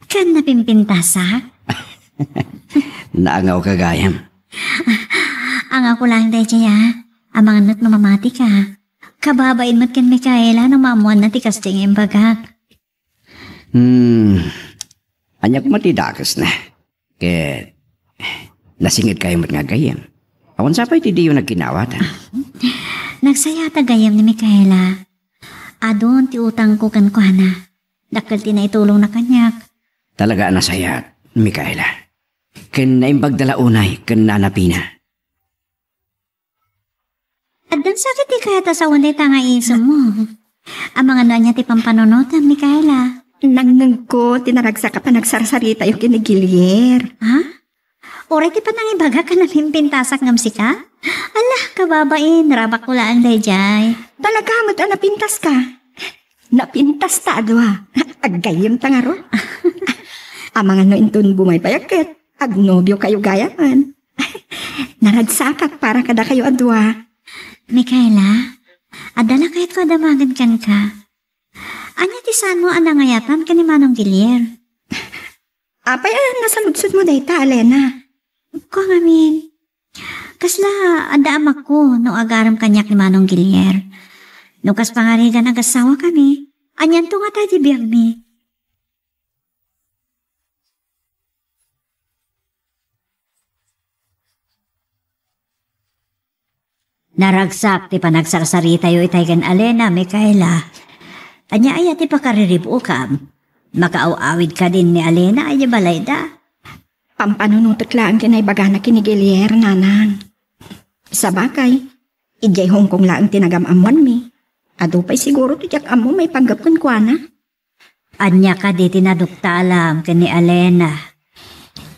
Ken napimpintasak? Naangaw gagayem. Angawko laeng daydiay, a. Amangan met no mamatika. Kababain met ken Micaela no maammoanna ti kastoy nga imbagak. Hmm. Ania koma ti dakesna? Ket nasingedkayo met nga aggayyem. Awan sa pay ti diyo nagkinaawatan. Nagsayat a gayyem ni Micaela. Adun ti utangko kenkuana. Dakkel ti naitulongna kaniak. Talaga a nasayaat, Micaela. Ken naimbagda la unay ken Nanapina. Addan sakit ti kayat a sawen dayta nga iisummo. Amangan no ania ti pampanunotem, Micaela. Nangngegko ti naragsak a panagsarsaritayo ken ni Gilier. Ha? Uray ti panangibagak a napimpintasak ngem sika? Ala, kababain, rabakko laeng daydiay. Talaga met a napintaska? Napintasta a dua. Aggayyemta ngarud. Amangan no inton bumaybayag ket agnobiokayo gayamen. Naragsakak para kadakayo a dua. Micaela, adda la kayatko a damagen kenka. Ania ti saanmo a nangayatan ken ni Manong Gilier? Apay a nasaludsodmo dayta, Alena? Kua ngamin, kasla adda amakko no agarem kaniak ni Manong Gilier? No kas pangarigan agasawakami, anianto ngata ti biagmi? Naragsak ti panagsarsaritayo itay ken Alena, Micaela. Ania aya ti pakariribukam? Makaaw-awid kadin ni Alena idiay balayda? Pampanunotek laeng ti naibagana ken ni Gilier, Nanang. Sabagay, idiay Hong Kong laeng ti nagam-ammoanmi. Adu pay siguro ti diak ammo maipanggep kenkuana. Ania kadi ti naduktalam ken ni Alena?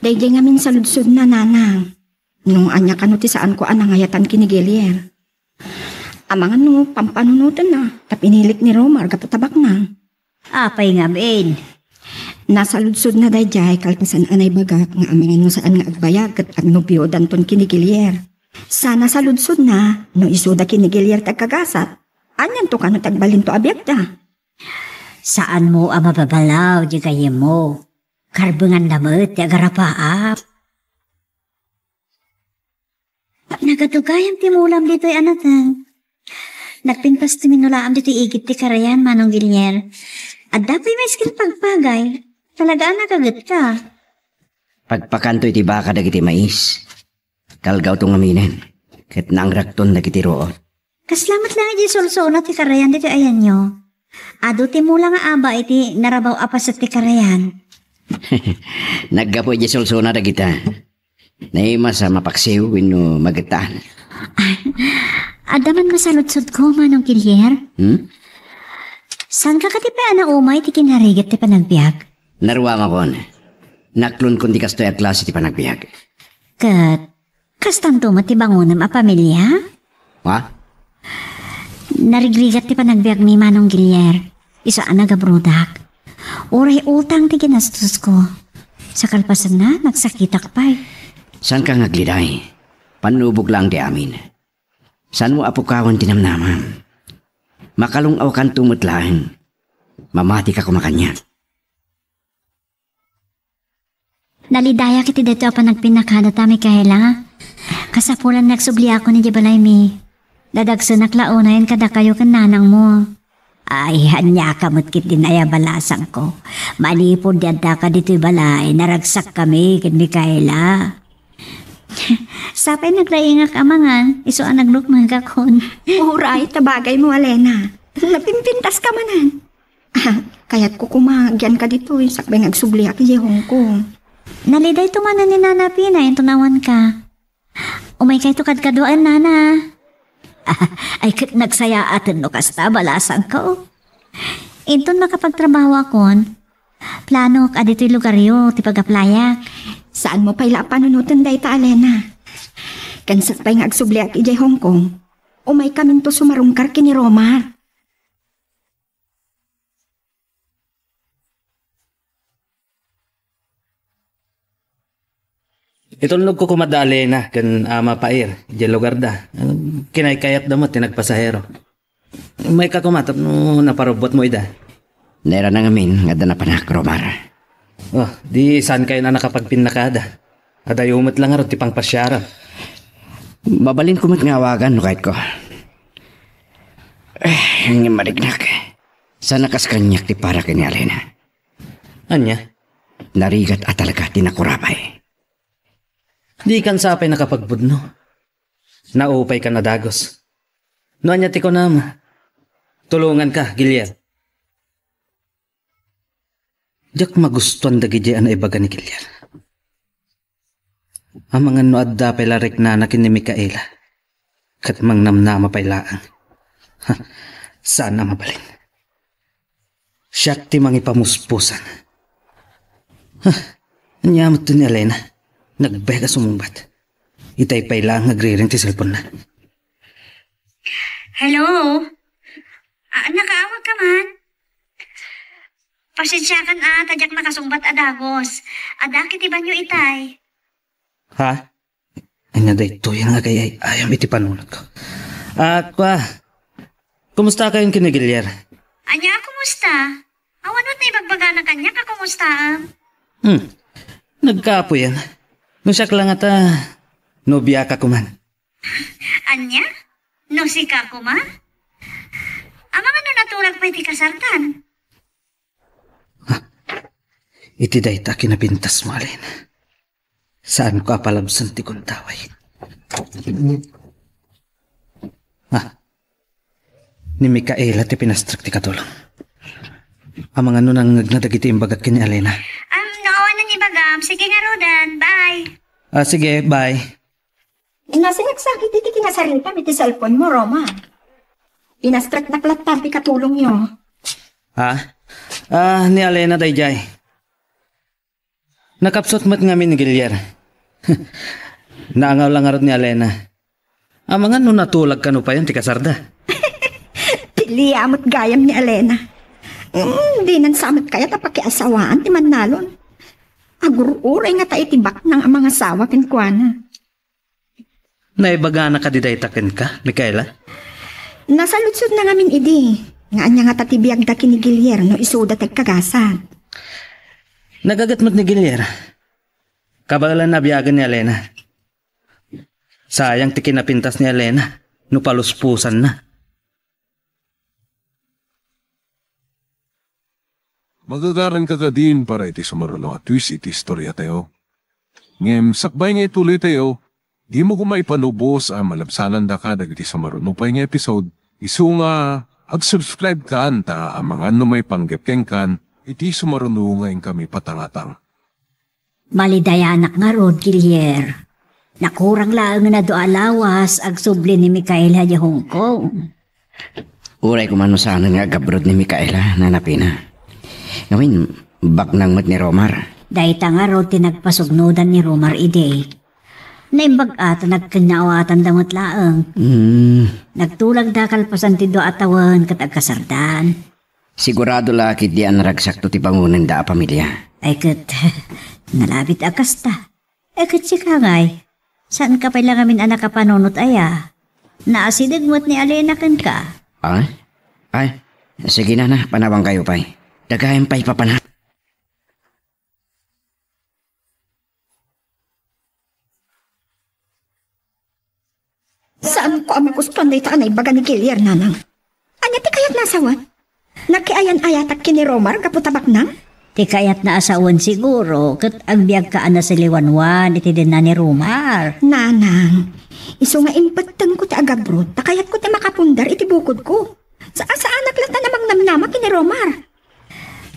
Daydiay ngamin saludsodna, Nanang. No ania kano ti saanko a nangayatan ken ni Gilier? Amangan no pampanunotenna ta pinilik ni Romar gapu ta baknang. Apay ngamin? Nasaludsodna daydiay kalpasan a naibagak nga amangan no saan nga agbayag ket agnobiodanton ken ni Gilier. Sa nasaludsodna no isuda ken ni Gilier ti agkagasat, anianto kano ti agbalinto a biagda? Saanmo a mababalaw diay gayyemmo. Karbenganna met ti agarapaap. Nagadu gayam ti mulam ditoy a nateng. Nagpintas ti minulaam ditoy igid ti karayan, Manong Gilier. Adda pay maisken pagpagay. Talaga a nakagetka. Pagpakanto iti baka dagiti mais. Kalgawto ngaminen, ket naangrakton dagiti ruot. Kasla met laeng idiay sulsuna ti karayan ditoy ayanyo. Adu ti mula nga aba iti narabaw a paset ti karayan. Naggapu idiay sulsuna dagita. Naimas a mapaksiw wenno magetan. Ay, adda man masaludsodko, Manong Gilier. Hmm? Saan ka kadi pay a nauma iti kinarigat ti panagbiag? Naruangakkon. Naklonkon ti kastoy a klase ti panagbiag. Ket kastanto met ti bangonem a pamilia? Ha? Narigrigat ti panagbiagmi, Manong Gilier. Isu a nagabrodak. Uray utang ti ginastosko. Sa kalpasanna, nagsakitak pay. Saanka nga agliday. Pannubog laeng ti amin. Saanmo a pukawen ti namnamam. Makalung-awkanto met laeng. Mamatika koma kaniak. Nalidayak iti daytoy a panagpinnakadata, Micaela. Kasapulan nga agsubliakon idiay balaymi. Dadagsenak la unayen kadakayo ken nanangmo. Ay, aniaka met ketdin aya balasangko. Manipud ti addaka ditoy balay, naragsakkami ken Micaela. Sapay nagraingak amangan, isu a nagruknagakon. Uray, ta bagaymo, Alena. Napimpintaska manen. Ah, kayatko koma agyanka ditoy, sakbay nga agsubliak idiay Hong Kong. Nalidayto manen ni Nana Pina, inton awanka. Umaykayto kadkaduaen, Nana. Ay, ket nagsayaaten no kasta, balasangko. Inton makapagtrabahoakon, planok a ditoy lugaryo ti pagaplayak. Saanmo pay la a panunoten dayta, Alena. Ken sakbay nga agsubliak idiay Hong Kong, umaykaminto sumarungkar ken ni Romar. Itulnogko koma da Alena ken Ama Pair idiay lugarda. Kinaykayatda met ti nagpasahero. Umayka koma tapno naparubbuatmo ida. Nairana ngamin nga adda napanak, Romar. Oh, di saankayon a nakapagpinnakada. Adayo met la ngarud ti pangpasiaram. Mabalinko met nga awagan no kayatko. Eh, ngem mariknak. Saan a kas kaniak ti para ken ni Alena. Ania? Narigat a talaga ti nakurabay. Dikan sapay nakapagbudno. Naupaykan a dagus. No ania ti kunam, tulonganka, Gilier. Diak magustuan dagidiay a naibaga ni Gilier. Amangan no adda pay la riknana ken ni Micaela, ket mangnamnama pay laeng. Ha, saan a mabalin. Siak ti mangipamuspusan. Ha, ania met ni Alena? Nagbayag a sumungbat. Itay pay laeng nga agriring ti cellphone-na. Hello? Ah, nakaawag ka man? Pasensiakan a, ta diak nakasungbat a dagus. Adda iti banio itay. Ha? Ania daytoy nga agay-ayam iti panunotko? Ah, kua, kumustakayon ken ni Gilier? Ania a kumusta? Awan met naibagbagana kaniak a kumustaam? Hmm. Nagkaapuyan. No siak la ngata, nobiaka koma. Ania? No sika koma? Amangan no natulag pay ti kasartan? Ha? Iti dayta a kinapintasmo, Alena. Saanko a palabsen ti gundaway. Ha? Ni Micaela ti pinastrek ti katulong. Amangan no nangngegna dagiti imbagak ken ni Alena. Am, no awan ibagam, sige ngaruden. Bye. Ah, sige, bye. Nasinagsakit iti kinasaritam iti cellphone mo, Roma. Pinastreknak latta ti katulongyo. Ha? Ah, ni Alena daydiay. Nakapsut met ngamin ni Gilier. Naangaw la ngarud ni Alena. Amangan no natulag kano payen ti kasarda. Pilia met gayam ni Alena. Mm, dinan sa met kayat a pakiasawaan ti mannalon. Agur-uray ngata iti baknang a mangasawa kenkuana. Naibagana kadi dayta kenka, Micaela? Nasaludsodna ngamin idi, nga ania ngata ti biagda ken ni Gilier no isuda ti agkagasat. Nagaget met ni Gilier. Kabaelan a biagen ni Alena. Sayang ti kinapintas ni Alena no paluspusanna. Magagaranka kadin para iti sumaruno a twist iti istoriatayo. Ngem sakbay nga ituloytayo, dimo koma ipalubos a malabsanandaka dagiti sumaruno pay nga episode, isu nga ag-subscribe kan ta amangan no maipanggep kenkan iti sumaruno nga inkami patangatang. Malidayanak ngarud, Gilier. Nakurang laeng nga adu a lawas agsubli ni Micaela idiay Hong Kong. Uray koma no saanen nga agabroad ni Micaela, Nana Pina. Ngamin, baknang met ni Romar. Dayta ngarud ti nagpasugnodan ni Romar idi. Naimbag a ta nagkinnaawatanda met laeng. Hmm. Nagtulagda kalpasan ti dua a tawen ket agkasardan. Sigurado la ketdi a naragsakto ti bangonenda a pamilia. Ay ket, Nalabit a kasta. E, ket sika ngay, saanka pay la ngamin a nakapanunot aya? Naasideg met ni Alena kenka. Ay? Ay, sige, nana, panawankayo pay. Dagayan pay papanak. Saanko a magustuan dayta a naibaga ni Gilier, nanang. Ania ti kayatna a sawen? Nakiayan-ayatak ken ni Romar gapu ta baknang? Ti kayatna a sawen siguro, ket agbiagka a nasiliwanwan iti denna ni Romar. Nanang, isu nga impettengko ti agabrod, ta kayatko ti makapundar iti bukodko. Sa-, saanak latta a mangnamnama ken ni Romar.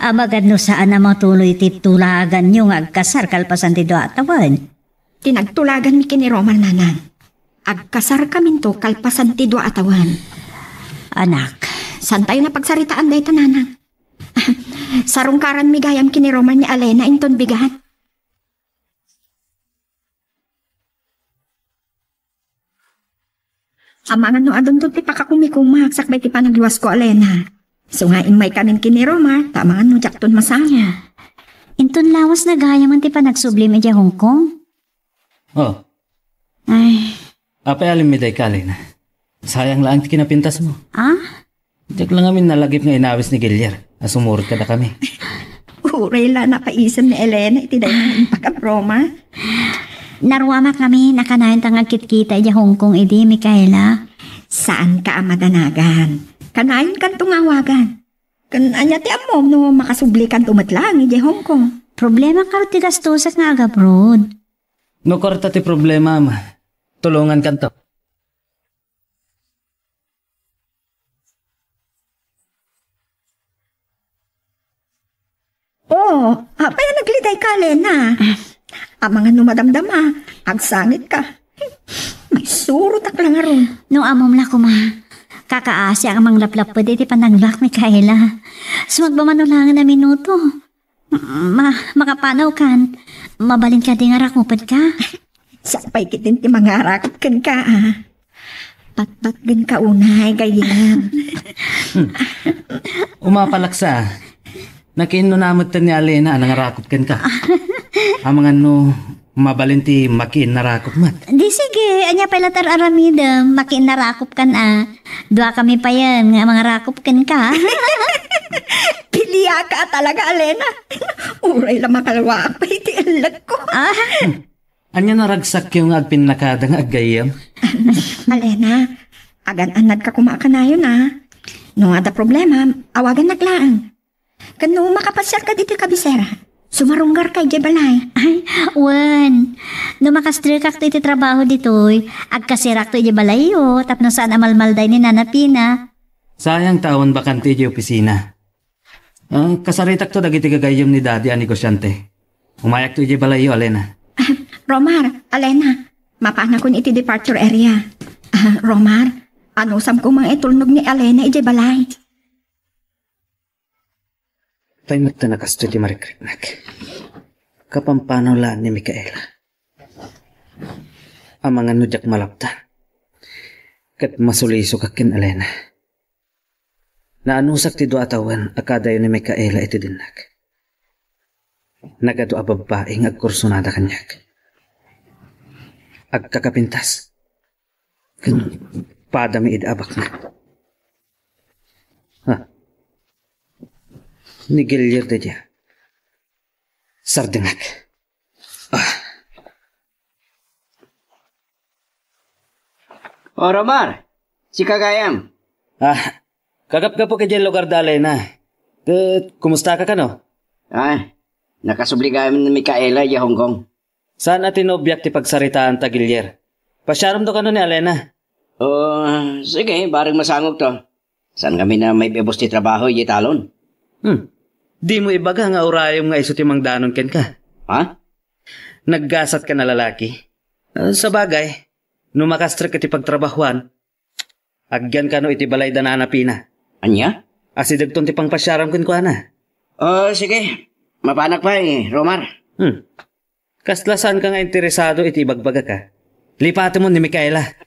Amangan no saan a matuloy ti tulaganyo nga agkasar kalpasan ti dua a tawen. Ti nagtulaganmi ken ni Romar, nanang. Agkasarkaminto kalpasan ti dua a tawen. Anak, saantayo a pagsaritaan dayta, nanang. Sarungkaranmi gayam ken ni Romar ni Alena inton bigat. Amangan no adunto ti pakakumikumak sakbay ti panagluasko, Alena. Isu nga immaykamin ken ni Romar, ta amangan no diakton masangit. Inton lawas na gayamen ti panagsublim idiay Hong Kong? Oh. Ay. Apay alimmi dayta, Alena? Sayang laeng ti kinapintasmo. Ah? Diak la ngamin nalagip nga inawis ni Gilier a sumurot kadakami. Uray la napaisem ni Alena iti dayta nga impaga, Romar. Naruamak ngamin a kanayonta nga agkitkita idiay Hong Kong idi, Micaela. Saanka a madanagan. Kanayonkanto nga awagan. Ken ania ti ammom no makasublikanto met laeng idiay Hong Kong? Problema karo ti gastusak nga agabroad. No kwarta ti problema, ama, tulongankanto. Oh, apay a naglidayka, Alena? Amangan no madamdama, agsangitka. Maisurotak la ngarud. No ammom la koma, kakaasiak a manglaplapped iti panagluak, Micaela. Sumagmamano laeng a minuto. Ma-, makapanawkan. Mabalin kadi nga rakupedka? Siak pay ketdin ti mangarakop kenka, a. Patpatgenka unay, gayyem. Umapalaksa. Nakiinnuna metten ni Alena a nangarakop kenka. Amangan no mabalin ti makiinnarakop met. Di sige, ania pay la ti ar-aramidem, makiinnarakopkan a. Duakami payen nga mangarakop kenka. Piliaka a talaga, Alena. Uray la makalwaak pay ti ellekko. Ah. Ania naragsakyo nga agpinnakada nga aggayyem? Alena, agan-annadka koma a kanayon, a. No adda problema, awagannak laeng. Ken no makapasiarka ditoy kabisera, sumarunggarka idiay balay. Ay, wen. No makastrekakto iti trabaho ditoy, agkasirakto idiay balayyo, tapno saan a malmalday ni Nana Pina. Sayang ta awan bakante idiay opisina. Ah, kasaritakto dagiti gagayyem ni Daddy a negosiante. Umayakto idiay balayyo, Alena. Ah, Romar, Alena, mapanakon iti departure area. Ah, Romar, anusam koma nga itulnog ni Alena idiay balay. Tay met ta nakastoy ti marikriknak. Kapampanaw laeng ni Micaela. Amangan no diak malaptan. Ket masulisok ken Alena. Naanusak ti dua a tawen a kadayo ni Micaela iti dinnak. Nagadu a babbai nga agkursunada kaniak. Agkakapintas. Ken padami idi abakna. Ha? Ni Gilier daydiay. Sardengak. Ah. O, Romar, sika gayam. Ah, kagapgapok idiay lugar da Alena. Ket, kumustaka kano? Ah, nakasubli gayam ni Micaela idiay Hong Kong. Saan a tinobiak ti pagsaritaanta, Gilier? Pasiaremto kano ni Alena? O, sige, bareng masangokto. Saan ngamin a maibebus ti trabaho idiay talon? Hmm. Dimo ibaga nga urayem nga isu ti mangdanon kenka. Ha? Naggasat ka na lalaki. Ah, sabagay, no makastrek iti pagtrabahuan, agyan kano iti balay da Nana Pina. Ania? Asidegton ti pangpasiaram kenkuana. O, sige. Mapanak pay, Romar. Hmm. Kasla saan ka nga interesado iti ibagbagak, a. Lipatemon ni Micaela.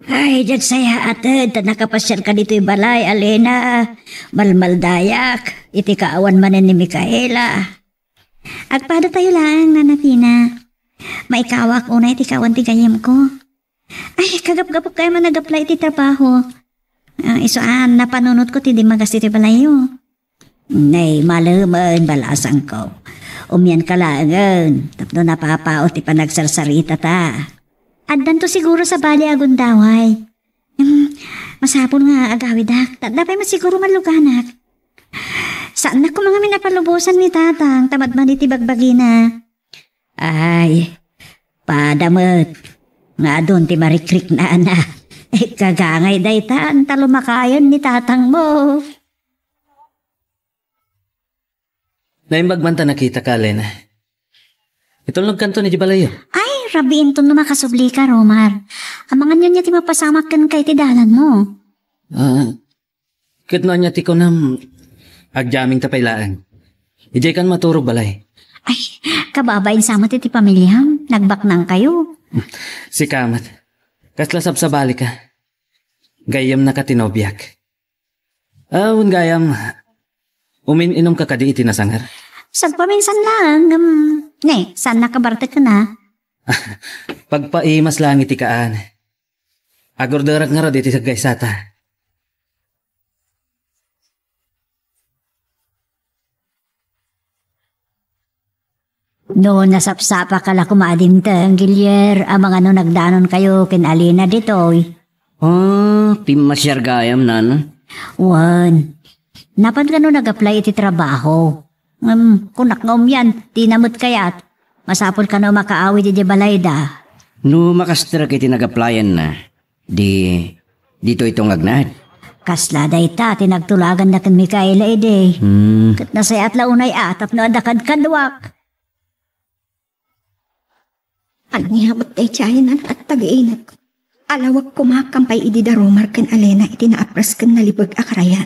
Ay, diak sayaat ta nakapasiarka ditoy balay, Alena. Malmaldayak iti kaawan manen ni Micaela. Agpadatayo laeng, Nana Fina. Maikawak unay ti kaawan ti gayyemko. Ay, kagapgapok kayat a nag-apply iti trabaho. Ah, isu a, napanunotko ti dimmagas iti balayyo. Nay, malemen, balasangko. Umianka laengen, tapno napapaot ti panagsarsarita ta. Addanto siguro sabali a gundaway. Hmm, masapul nga agawidak. Ta, apay met siguro malluganak. Saannak koma ngamin a palubosan ni Tatang, ta madmadi ti bagbagina. Ay, pada met nga adun ti marikriknana. Ikagangay dayta, anta lumakayen ni tatangmo. Naimbag man ta nakitaka, Alena. Itulnogkanto idiay balayyo. Ay, rabiinton no makasublika, Romar. Amangan ania ti mapasamak kenka iti dalanmo. Ah, ket no ania ti kunam, agyamingta pay laeng. Idiaykan maturog balay. Ay, kababain sa met iti pamiliam, nagbaknangkayo. Sika met. Kasla sabsabalika. Gayyemnaka ti nobiak. Ah, wen gayam, umin-inumka kadi iti nasanger? Sagpaminsan laeng, ngem, ne, saannak a bartek kenna. Pagpaimas laeng iti kaan. Agurderak ngarud iti saggaysata. No nasapsapaka la koma a dimteng, Gilier, amangan no nagdanonkayo ken Alena ditoy. Ah, pimmasiar gayam, Nana? Wen, napan kano nag-apply iti trabaho. Ngem, kunak nga umian, dina met kayat. Masapul kano makaawid idiay balayda. No makastrek iti nag-applyanna, di, ditoyto nga agnaed. Kasla dayta ti nagtulaganna ken Micaela idi. Hmm. Ket nasayaat la unay a tapno adda kadkaduak. Ania met daydiay, Nana, a tagiinek? Alawek koma kam pay idi da Romar ken Alena iti naapres ken nalibeg a karayan.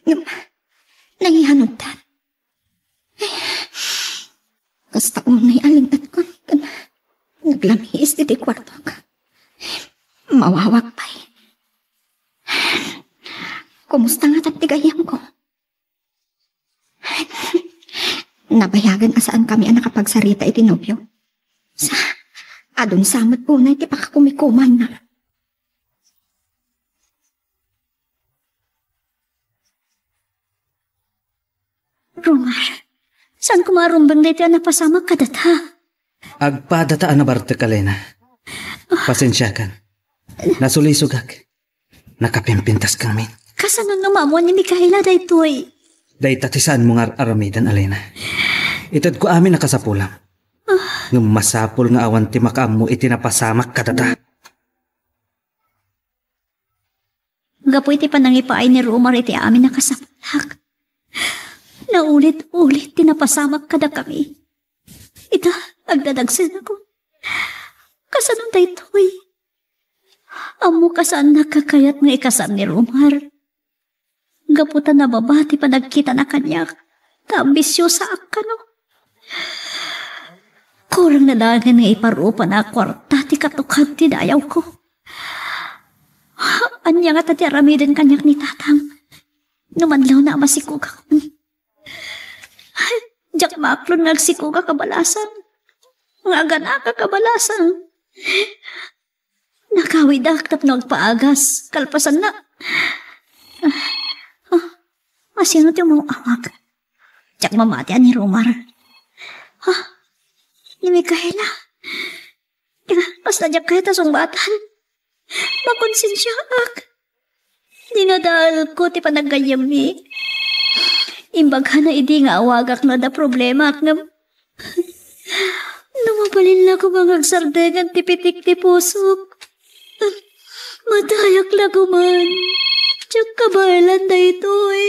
Ngem, nayanudan. Kasta unay a lin-etkon ken naglamiis ditoy kuartok. Mawawak pay. Kumusta ngata ti gayyemko? Nabayagen a saankami a nakapagsarita iti nobio. Sa, adun sa met unay ti pakakumikumanna. Romar, saan koma a rumbeng daytoy a napasamak kadata? Agpadata a nabartek, Alena. Pasensiakan. Nasulisogak. Nakapimpintas kami. Kasano nga maammuan ni Micaela daytoy? Dayta ti saanmo nga ar-aramiden, Alena. Itedko amin a kasapulam. Ngem masapul nga awan ti makaammo iti napasamak kadata. Gapu iti panangipaay ni Romar iti amin a kasaplak, naulit-ulit ti napasamak kadakami. Ita, agdadagsenakon. Kasano daytoy? Ammok a saannak a kayat nga ikasar ni Romar. Gapu ta nababa ti panagkitana kaniak, ta ambisyosaak kano. Kurang na dangen nga iparupana a kuarta ti katukad ti dayawko. Ania ngata ti aramiden kaniak ni Tatang? No madlawna a masikogakon. Diak maaklon nga agsikogak a balasang. Nga aganakak a balasang. Nakawidak tapno agpaagas. Kalpasanna. Ah, asino ti umaw-awag? Diak mamati a ni Romar. Ah, ni Micaela. Kasla diak kayat a sungbatan. Makonsensiaak. Dinadaelko ti panaggayyemmi. Imbagana idi nga awagak no adda problemaak ngem no mabalin la koma nga agsardengan ti pitik ti pusok. Matayak la koman. Diak kabaelan daytoy.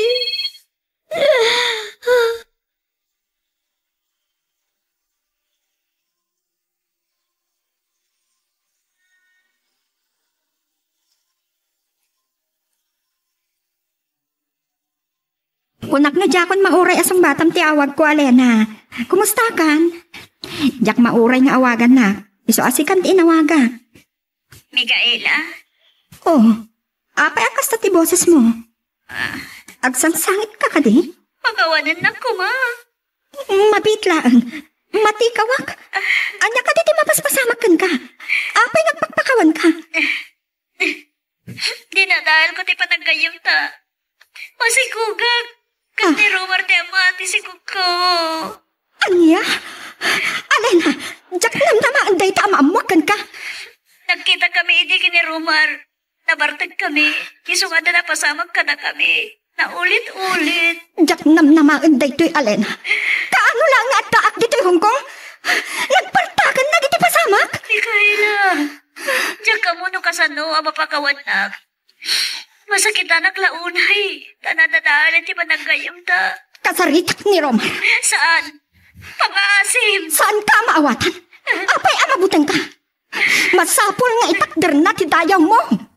Kunak no diakon mauray a sungbatam ti awagko, Alena. Kumustakan? Diak mauray nga awagannak. Isu a sikan ti inawagak. Micaela, Oh, apay a kasta ti bosesmo? Agsangsangitka kadi? Pakawanennak koma. Mabiit laeng. Matikawak. Ania kadi ti mapaspasamak kenka? Apay nagpakpakawanka? Dinadaelko ti panaggayyemta. Masikogak. Ken ni Romar ti amma ti sikogko. Ania? Alena, diak namnamaen dayta a maammoak kenka. Nagkitakami idi ken ni Romar. Nabartekami. Isu nga adda napasamak kadakami. Naulit-ulit. Diak namnamaen daytoy, Alena. Kaano laeng nga addaak ditoy Hong Kong? Nagpartaken dagiti pasamak? Mikaela, diak ammo no kasano a mapakawannak. Masakitanak la unay, ta nadadael ti panaggayyemta. Kasaritak ni Romar. Saan? Pangaasim! Saanka a maawatan? Apay a mabutengka? Masapul nga itakderna ti dayawmo.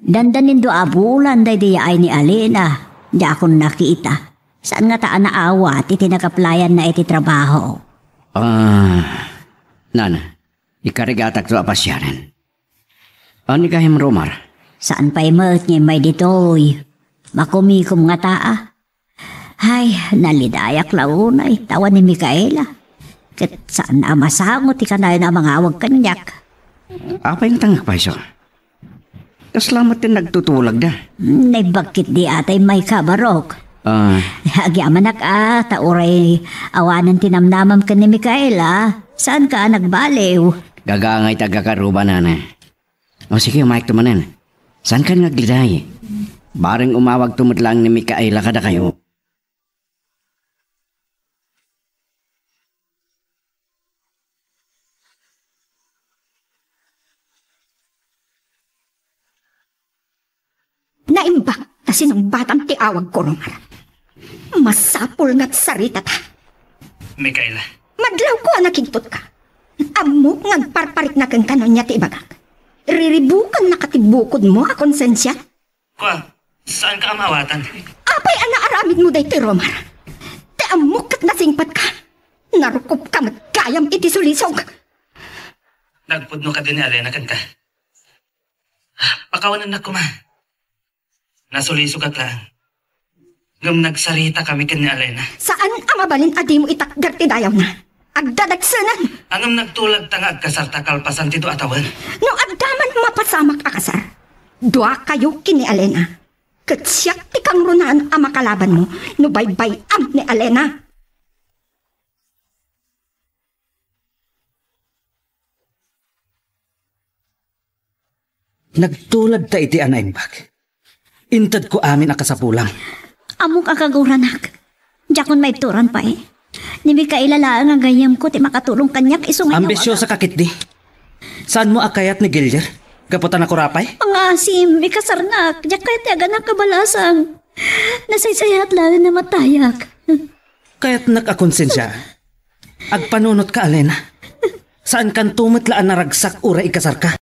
Dandanin dua a bulan daydi yaay ni Alena, diakon nakita. Saan ngata a naawat iti nagaplayanna iti trabaho? Ah, nana, ikarigatakto a pasiaren. Ania gayam, Romar? Saan pay met nga immay ditoy. Makumikom ngata a. Ay, nalidayak la unay, ta awan ni Mikaela. Ket saan a masango ti kanayon a mangawag kaniak. Apay nga tangak payso? Kasla met ti nagtutulagda. Hmm, naimbag ketdi a ta immay ka, Barok. Ah. Agyamanak a, ta uray awanen ti namnamam ken ni Mikaela, saanka a nagbaliw. Gagangay ti agkakaruba, nana. O sige, umayakto manen. Saankan nga agliday? Bareng umawagto met laeng ni Mikaela kadakayo. Naimbag ta sinungbatam ti awagko, Romar. Masapul nga agsaritata. Mikaela. Madlawko a nakigtotka. Ammok nga agparparikna kenka no ania ti ibagak. Riribukannaka ti bukodmo a konsensia. Kua, saanka a maawatan? Apay a naaramidmo daytoy, Romar? Ti ammok ket nasingpetka. Narukopka met gayam iti sulisog. Nagpudno kadi ni Alena kenka? Pakawanennak koma. Nasulisogak laeng. Ngem nagsaritakami ken ni Alena. Saan a mabalin a dimo itakder ti dayawna. Agdadagsenen! Ngem nagtulagta nga agkasarta kalpasan ti dua a tawen. No adda man mapasamak a kasar, duakayo ken ni Alena. Ket siak ti kangrunaan a makalabanmo no baybay-am ni Alena. Nagtulagta iti a naimbag. Intedko amin a kasapulam. Ammok a kaguranak. Diakon maibturan pay. Ni Mikaela laeng a gayyemko ti makatulong kaniak isu nga inawagak. Ambisiosaka ketdi. Saanmo a kayat ni Gillier? Gapu ta nakurapay? Pangaasim, ikasarnak. Diak kayat ti aganak a balasang. Nasaysayaat laeng a namatayak. Kayatnak a konsensia. Agpanunotka, Alena. Saankanto met la a naragsak uray ikasarka.